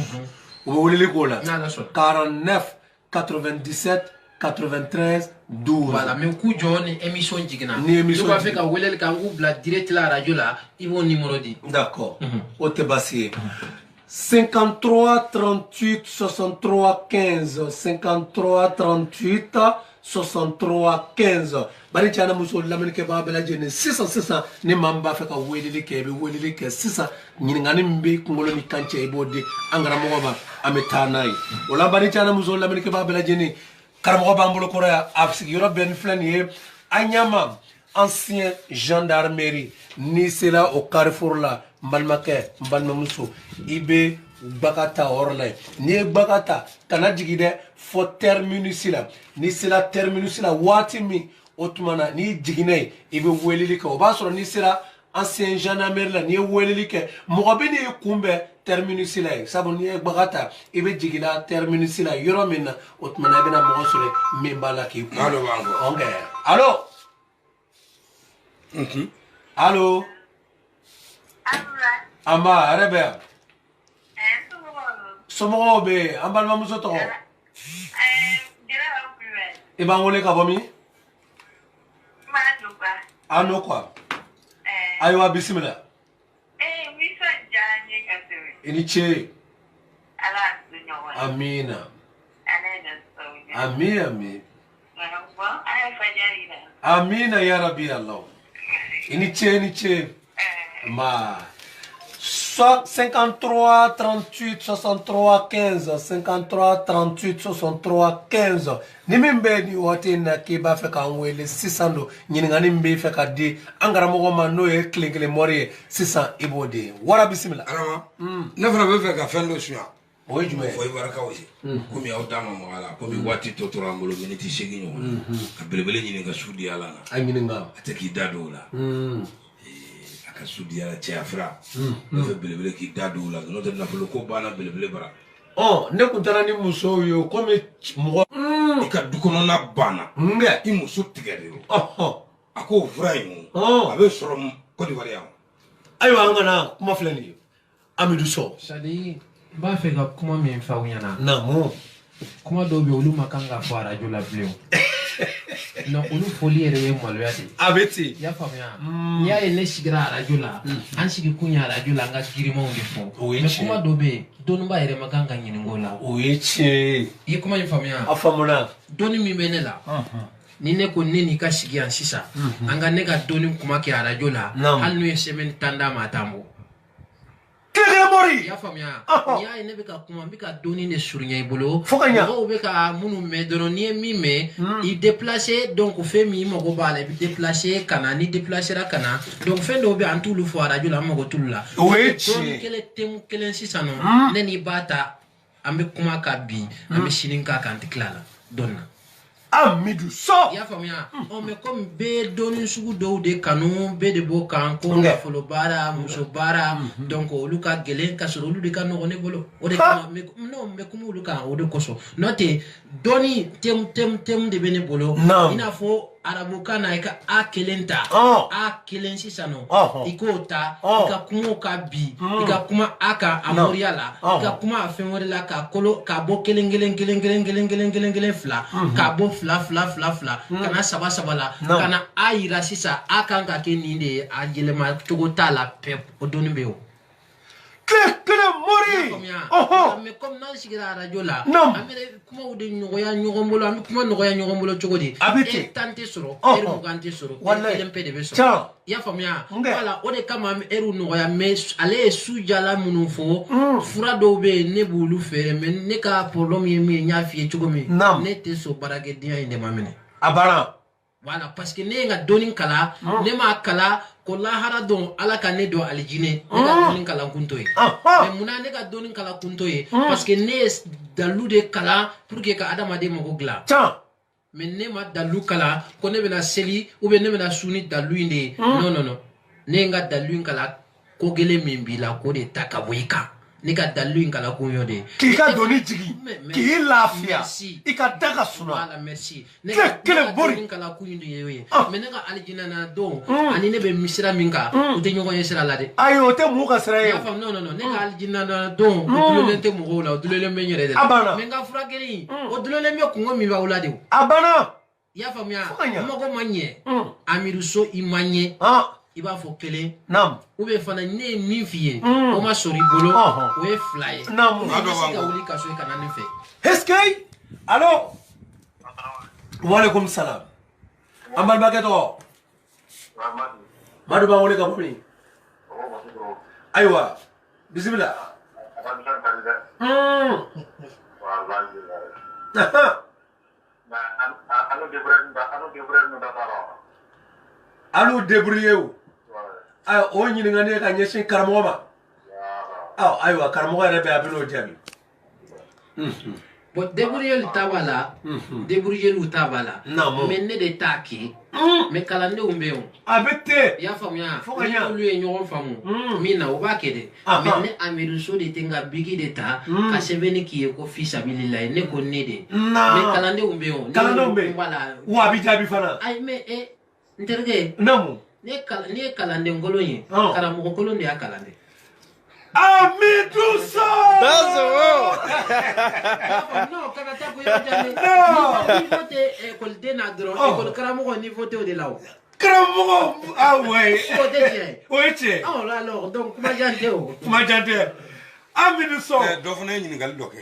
S1: U bɛ weleli k'o la. 49 97 93 12.
S2: Voilà, mais k'u jɔ ni émission jiginna.
S1: Ni émission
S2: jiginna. N'u b'a fɛ ka weleli kɛ an k'u bila direct la radio la i b'o numéro di.
S1: D'accord. O tɛ baasi ye. 53 38 63 15 53 38 63 15 bari cana muso lamɛnnikɛbaga bɛɛ lajɛlen sisan ni maa min b'a fɛ ka weleli kɛ i bɛ weleli kɛ sisan ɲininkali min bɛ kunkolo ni kan cɛ i b'o di an karamɔgɔ ma an bɛ taa n'a ye o la bari cana muso lamɛnnikɛbaga bɛɛ lajɛlen karamɔgɔ b'an bolo kɔrɔ yan a sigiyɔrɔ bɛɛ ni filɛ nin ye Agnama ancien gendarmerie n'i sera o carrefour la n balimakɛ n balimamuso i bɛ gbaga ta o yɔrɔ la yen n'i ye gbaga ta kana jigin dɛ fɔ terminus la n'i sera terminus la waati min o tuma na n'i jiginna yen i bɛ weleli kɛ o b'a sɔrɔ n'i sera ancien gendarmerie la n'i ye weleli kɛ mɔgɔ bɛ n'i kunbɛn terminus la yen sabu n'i ye gbaga ta i bɛ jigin la terminus la yɔrɔ min na o tuma na i bɛna mɔgɔ sɔrɔ min b'a la k'i kun. Ok allo. Allo. An ba hɛrɛ bɛ yan. Somɔgɔw bɛ yen an balimamuso tɔgɔ. I b'an wele ka bɔ min? Ano quoi. Ayiwa bisimila. I ni ce. Amina. Ami ami. Amina ya Rabbi Allah. I ni ce i ni ce. Ma. Soit 53 38 63 15, 53 38 63 15. Ni min bɛ nin waati in na k'i b'a fɛ k'an wele sisan, don ɲininkali min b'i fɛ ka di an karamɔgɔ ma, n'o ye tile kelen mɔri ye sisan, i b'o di. Wara, bisimila.
S3: Adama, ne fana bɛ fɛ ka fɛn dɔ sunya.
S1: O ye jumɛn ye?
S3: Fɔ Ibarakaw ye, komi aw da ma maga a la, komi waati tɔ tora an bolo miniti 8 ɲɔgɔn na, ka belebele ɲini ka su di ala na.
S1: A ɲininka.
S3: A tɛ k'i da don o la. A ka su di ala cɛya fira, n bɛ fɛ belebele k'i da don o la, n'o tɛ nafolo ko banna belebele bara.
S1: Ɔ, ne kun taara ni musow ye komi mɔgɔ.
S3: I ka du kɔnɔna banna.
S1: Nkɛ.
S3: I muso tigɛ de o. A ko o fura in o, a bɛ sɔrɔ Côte d'Ivoire yan.
S1: Ayiwa, an kana kuma filɛ nin ye, Amidu Sɔ.
S2: C'est à dire, n b'a fɛ ka kuma min f'aw ɲɛna,
S1: Naamu.
S2: kuma dɔw bɛ yen, olu ma kan ka fɔ arajo la bilen o. Non, olu foli yɛrɛ ye maloya de ye.
S1: A bɛ ten.
S2: I y'a faamuya? N'i y'a ye ne sigira arajo la, an sigi kun ye arajo la, an ka girimanw de fɔ.
S1: O ye
S2: mais
S1: tiɲɛ.
S2: Kuma dɔ bɛ yen, dɔnniba yɛrɛ ma kan ka ɲininka o la.
S1: O ye tiɲɛ ye.
S2: I ye kuma in faamuya?
S1: A faamuna.
S2: Dɔnni min bɛ ne la, ni ne ko ne n'i ka sigi yan sisan, an ka ne ka dɔnni kuma kɛ arajo la,
S1: Naamu.
S2: hali n'u ye semaine 10 d'a ma, a t'an bɔ.
S1: Tile kelen
S2: I
S1: mɔri.
S2: y'a faamuya?
S1: Ɔhɔ.
S2: N'i y'a ye ne bɛ ka kuma, n bɛ ka dɔnni de surunya i bolo.
S1: Fo ka ɲa.
S2: Mɔgɔw bɛ ka minnu mɛn dɔrɔn, n'i ye min mɛn, i déplacer. Donc fɛn min i mago b'a la, i bɛ déplacer ka na. N'i déplacera ka na, donc fɛn dɔw bɛ yen, an t'olu fɔ arajo la, an mago t'olu la.
S1: O ye tiɲɛ
S2: Dɔnni
S1: ye.
S2: kelen, thème kelen sisan nɔ, ne n'i b'a ta, an bɛ kuma ka bi, an bɛ sini k'a kan, an tɛ tila a la dɔnni na.
S1: Amidu Sɔ.
S2: I y'a faamuya? Ɔ, mais comme bɛɛ ye dɔnni sugu dɔw de kanu, bɛɛ de b'o kan ko
S1: Nkɛ.
S2: nafolo baara, muso baara, donc olu ka gɛlɛn ka sɔrɔ olu de ka nɔgɔn ne bolo. O de kama n bɛ, non, n bɛ kuma olu kan o de kosɔn. N'o tɛ, dɔnni thème thème thème de bɛ ne bolo.
S1: Naam.
S2: I n'a fɔ arabukan na, i ka a kelen ta, a kelen sisan nɔ, i k'o ta, i ka kuma o kan bi, i ka kuma a kan a
S1: Naam.
S2: moriya la, i ka kuma a fɛn wɛrɛ la, k'a kolo k'a bɔ kelen kelen kelen kelen kelen kelen kelen kelen fila, k'a bɔ fila fila fila fila ka na saba saba la,
S1: Naam.
S2: ka na a yira sisan a kan ka kɛ nin de ye, a yɛlɛma cogo t'a la pep, o dɔnni bɛ yen o.
S1: Tile kelen mɔri.
S2: Faamuya? Mais comme n'an sigira arajo la,
S1: Naam.
S2: an bɛ kumaw de nɔgɔya ɲɔgɔn bolo. An bɛ kuma nɔgɔya ɲɔgɔn bolo cogo di?
S1: A bɛ ten.
S2: Heure 10 tɛ sɔrɔ, heure 20 tɛ sɔrɔ, heure
S1: Walayi.
S2: kelen pe de bɛ sɔrɔ.
S1: Can.
S2: I y'a faamuya?
S1: Nkɛ.
S2: Voilà, o de kama an bɛ heure nɔgɔya. Mais ale ye su jala minnu fɔ, fura dɔw bɛ yen, ne b'olu feere. Mais ne ka problème ye min ye, n y'a f'i ye cogo min,
S1: Naam.
S2: ne tɛ sɔn baarakɛdenya in de ma minɛ.
S1: A banna.
S2: Voilà, parce que ne ye n ka dɔnni kalan, ne m'a kalan ko lahara don Ala ka ne don alijinɛ. Ne ka dɔnni kalan kun t'o ye. Mais munna ne ka dɔnni kalan kun t'o ye? Parce que ne ye dalu de kalan pour que ka adamaden mago dilan.
S1: Can.
S2: Mais ne ma dalu kalan ko ne bɛna seli ou bien ne bɛna sun ni dalu in de ye. Non, non, non, ne ye n ka dalu in kalan, ko gɛlɛn min b'i la, k'o de ta ka bɔ i kan. Ne ka dalu in kalan kun y'o de ye.
S1: K'i ka doni jigin, k'i lafiya,
S2: Merci.
S1: i ka da ka suna.
S2: Voilà, merci. Ne
S1: Tile
S2: ka ne
S1: kelen
S2: ka
S1: bori.
S2: dɔnni kalan kun de ye o ye. Mais ne ka alijinɛ na don ani ne bɛ misira min kan, o tɛ ɲɔgɔn ye sira la dɛ.
S1: Ayi, o tɛ mun ka sira
S2: I
S1: ye.
S2: y'a faamu? Non, non, non, ne ka alijinɛ na don, o dulonnen tɛ mɔgɔw la, o dulonnen bɛ n yɛrɛ de
S1: A
S2: la.
S1: banna.
S2: Mais n ka furakɛli in, o dulonnen bɛ kungo min b'aw la de o.
S1: A banna.
S2: I y'a faamuya?
S1: Fo ka ɲa.
S2: N mago ma ɲɛ. Amidu So, i ma ɲɛ. I b'a fɔ kelen.
S1: Naam.
S2: Ou bien fana, ne ye min f'i ye, o ma sɔrɔ i bolo, o ye fila ye.
S1: Naamu.
S2: I bɛ se ka wuli ka so i ka na ne fɛ.
S1: Est-ce allo, waaleykum salam. An balimakɛ tɔgɔ? Madu b'an wele ka bɔ min? Ayiwa, bisimila. Ahan. Alu débrouiller o. Ayiwa, o ɲininkali ye ka ɲɛsin karamɔgɔ ma. Aw, ayiwa, karamɔgɔ yɛrɛ bɛ, a bɛ n'o jaabi.
S2: Bon, débrouiller ta b'a la, débrouiller ta b'a la.
S1: Naamu.
S2: Mais ne de t'a kɛ. Mais kalandenw bɛ yen o.
S1: A bɛ ten.
S2: I y'a faamuya?
S1: Fo ka
S2: Ni
S1: ɲa.
S2: olu ye ɲɔgɔn faamu min na, o b'a kɛ dɛ. Mais ne Amidu So de tɛ n ka biki de ta ka sɛbɛnni k'i ye ko fisabililayi, ne ko ne de.
S1: Naam.
S2: Mais kalandenw bɛ yen o. Ni
S1: Kalandenw bɛ yen.
S2: Voilà.
S1: Wa a bɛ jaabi fana.
S2: Ayi, mais n terikɛ.
S1: Naamu.
S2: Ne ye kalanden kolon ye. Karamɔgɔ kolon de y'a kalan dɛ.
S1: Amidou So.
S4: That's the one.
S2: Non, kana taa ko yɔrɔ jan dɛ.
S1: Non.
S2: Niveau tɛ ekɔliden na dɔrɔn, ekɔli karamɔgɔ niveau tɛ o de la o.
S1: Karamɔgɔ, ah ouais.
S2: O tɛ tiɲɛ ye.
S1: O ye tiɲɛ.
S2: Ɔ, alors donc kuma jan tɛ o.
S1: Kuma jan tɛ. Amidou So.
S3: Dɔ fana ye ɲininkali dɔ kɛ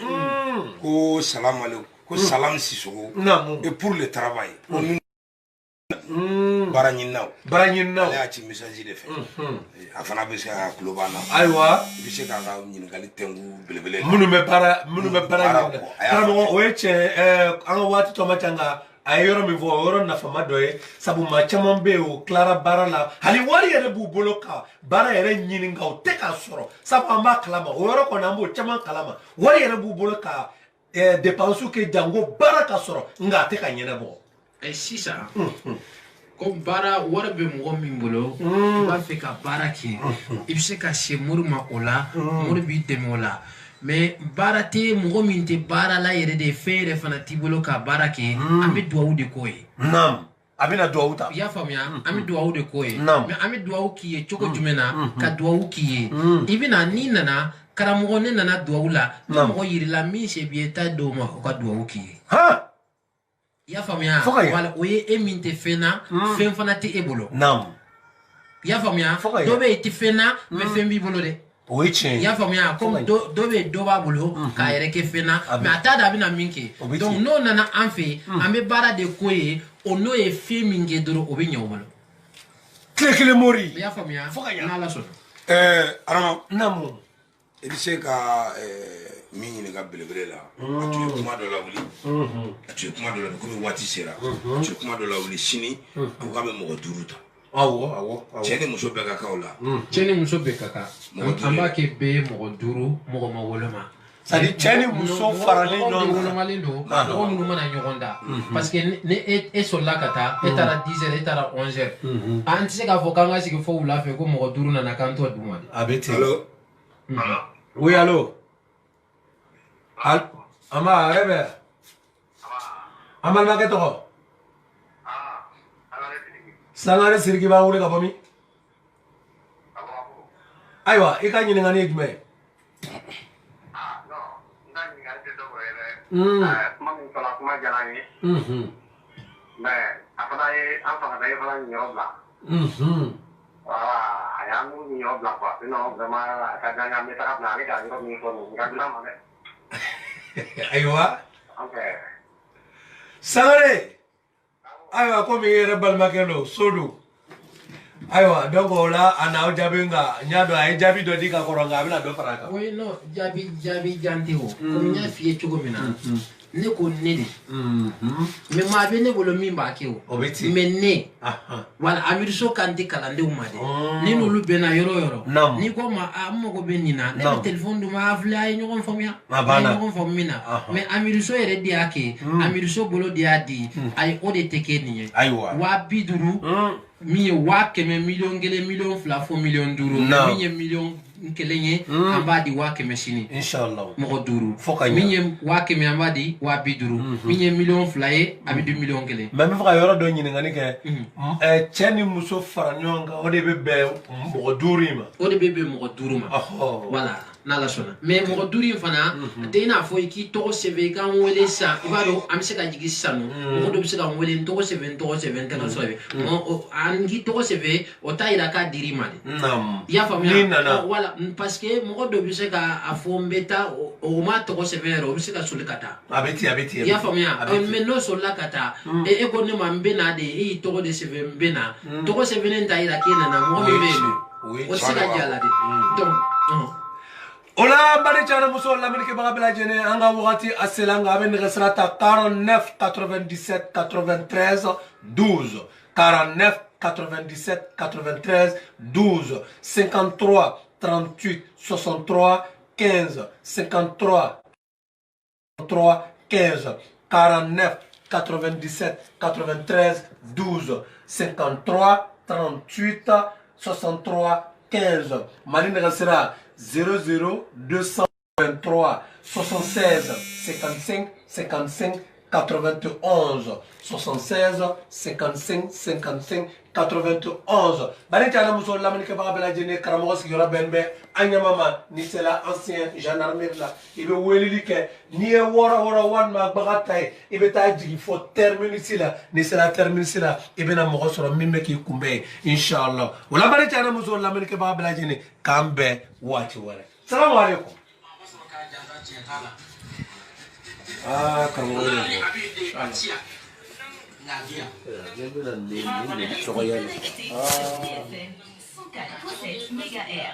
S3: ko salam aleykum, ko salam Sisoko.
S1: Naamu.
S3: Et pour le travail ko min Baara ɲininaw.
S1: Baara ɲininaw.
S3: Ale y'a ci message de fɛ. A fana bɛ se ka tulo b'an na.
S1: Ayiwa.
S3: I bɛ se k'a ka ɲininkali tɛnku belebele.
S1: Minnu bɛ baara ɲini. Karamɔgɔ o ye tiɲɛ an ka waati tɔ ma ca nka a ye yɔrɔ min fɔ o yɔrɔ nafama dɔ ye sabu maa caman bɛ yen o tilara baara la hali wari yɛrɛ b'u bolo ka baara yɛrɛ ɲini nka o tɛ k'a sɔrɔ sabu an b'a kalama o yɔrɔ kɔni an b'o caman kalama wari yɛrɛ b'u bolo ka dépense kɛ jango baara ka sɔrɔ nka a tɛ ka ɲɛnabɔ.
S2: Sisan ko baara wari bɛ mɔgɔ min bolo i b'a fɛ ka baara kɛ i bɛ se ka se mori ma o la mori b'i dɛmɛ o la. Mais baara tɛ mɔgɔ min tɛ baara la yɛrɛ de fɛn yɛrɛ fana t'i bolo ka baara kɛ an bɛ duwawu de k'o ye.
S1: Naam a bɛna duwawu ta.
S2: I y'a faamuya an bɛ duwawu de k'o ye. Mais an bɛ duwawu k'i ye cogo jumɛn na ka duwawu k'i ye i bɛna n'i nana karamɔgɔ ne nana duwawu la ni mɔgɔ yirila min se b'i ye taa d'o ma o ka duwawu k'i ye. I y'a faamuya wala o ye e min tɛ fɛn na fɛn fana tɛ e bolo.
S1: Naam.
S2: I y'a faamuya dɔ bɛ yen i tɛ fɛn na mais fɛn b'i bolo dɛ.
S1: O ye tiɲɛ ye.
S2: I y'a faamuya komi dɔ bɛ yen dɔ b'a bolo k'a yɛrɛ kɛ fɛn na mais a t'a dɔn a bɛna min kɛ donc n'o nana an fɛ yen an bɛ baara de k'o ye o n'o ye fɛn min kɛ dɔrɔn o bɛ ɲɛ o bolo.
S1: Tile kelen mori.
S2: I y'a faamuya n'Ala sɔnna.
S3: Adama.
S1: Naamu.
S3: I bɛ se ka min ɲininka belebele la a tun ye kuma dɔ lawuli a tun ye kuma dɔ lawuli komi waati sera a tun ye kuma dɔ lawuli sini a ko k'a bɛ mɔgɔ 5 ta.
S1: Awɔ.
S3: Cɛ ni muso bɛɛ ka kan o la.
S2: Cɛ ni muso bɛɛ ka kan. An b'a kɛ bɛɛ ye mɔgɔ 5 mɔgɔ ma woloma.
S1: C'est à dire cɛ ni muso faralen ɲɔgɔn kan.
S2: Wolomalen don mɔgɔ minnu mana ɲɔgɔn da. Parce que ni e sɔrɔla ka taa e taara 10 heures e taara 11 heures. An tɛ se k'a fɔ k'an ka sigi fo wula fɛ ko mɔgɔ 5 nana k'an t'o d'u ma dɛ.
S1: A bɛ ten.
S3: Allo.
S1: Oui, allo. An b'a yɛrɛ bɛ. An balimakɛ tɔgɔ. Sangare Siriki b'an wele ka bɔ min? Ayiwa i ka ɲininkali ye jumɛn ye?
S4: Non, n ka ɲininkali tɛ dɔwɛrɛ ye dɛ. Kuma min fɔra kuma diyara n ye. Mais a fana ye an fanga ye fana ɲiyɔrɔ bila. Voilà, a y'an ɲiyɔrɔ bila quoi. Sinon vraiment a ka di an ye an bɛ taga bila ale ka yɔrɔ min fɔ nin ka gilan ma dɛ.
S1: Ayiwa. Sangare. Ayiwa komi i yɛrɛ balimakɛ don so don ayiwa donc o la a n'aw jaabi nka n y'a dɔn a ye jaabi dɔ di ka kɔrɔ nka a bɛna dɔ fara a kan.
S2: Oui non jaabi jan tɛ o komi n y'a f'i ye cogo min na ne ko ne de mais maa bɛ ne bolo min b'a kɛ o.
S1: O bɛ ten.
S2: Mais ne wala Amiriso kan tɛ kalandenw ma dɛ ne n'olu bɛnna yɔrɔ o yɔrɔ n'i ko ma a n mago bɛ nin na ne bɛ telefɔni d'u ma a filɛ a ye ɲɔgɔn faamuya a ye ɲɔgɔn faamu min na mais Amiriso yɛrɛ de y'a kɛ Amiriso bolo de y'a di ayi o de tɛ kɛ nin ye.
S1: Ayiwa
S2: 50,000 min ye 100,000 1,000,000 1,2 million fo 5 million min ye 1,1 million ye an b'a di 100,000 sini.
S1: Inshallah.
S2: Mɔgɔ 5.
S1: Fo ka ɲɛ.
S2: Min ye 100,000 an b'a di 50,000. Min ye 2 million ye a bɛ di 1,1 million.
S1: Mais n bɛ fɛ ka yɔrɔ dɔ ɲininkali kɛ. Cɛ ni muso fara ɲɔgɔn kan o de bɛ bɛn mɔgɔ 5 in ma.
S2: O de bɛ bɛn mɔgɔ 5 ma. Voilà n'Ala sɔnna. Mais mɔgɔ 5 in fana a tɛ i n'a fɔ i k'i tɔgɔ sɛbɛn i k'an wele sisan i b'a dɔn an bɛ se ka jigin sisan nɔ mɔgɔ dɔ bɛ se ka n wele n tɔgɔ sɛbɛn n tɔgɔ sɛbɛn n tɔgɔ sɛbɛn an k'i tɔgɔ sɛbɛn o t'a yira k'a dir'i ma dɛ. I y'a faamuya.
S1: N'i nana.
S2: Voilà parce que mɔgɔ dɔ bɛ se k'a fɔ n bɛ taa o ma tɔgɔ sɛbɛn yɛrɛ o bɛ se ka soli ka taa.
S1: A bɛ ten a bɛ ten.
S2: I y'a faamuya mais n'o solila ka taa e ko ne ma n bɛ na de e y'i tɔgɔ de sɛbɛn n bɛ na tɔgɔ sɛbɛnnen t'a yira k'e nana mɔgɔ min bɛ yen nɔ o tɛ se ka jɛ a la dɛ donc.
S1: O la bari cɛ muso lamɛnnikɛbaga bɛɛ lajɛlen an ka wagati a sela nka a bɛ nɛgɛsira ta 49 97 93 12 49 97 93 12 53 38 63 15 53 3 15 49 97 93 12 53 38 63 15 Mali nɛgɛsira 00 223 76 55 55 91 76 55 55 91 bari cɛ muso lamɛnnikɛbaga bɛɛ lajɛlen karamɔgɔ sigiyɔrɔ bɛn bɛ an ɲɛma ma n'i sera ancien gendarmerie la i bɛ weleli kɛ n'i ye wɔɔrɔ walima bagan ta ye i bɛ taa jigin fɔ terminus la n'i sera terminus la i bɛna mɔgɔ sɔrɔ min bɛ k'i kunbɛn yen inshallah o la bari cɛ muso lamɛnnikɛbaga bɛɛ lajɛlen k'an bɛn waati wɛrɛ salamu aleykum. Ah, karamɔgɔ de don. Ne bɛna nin nin de tɔgɔya nin.
S5: Connecté sur TFM 104.7 MHz.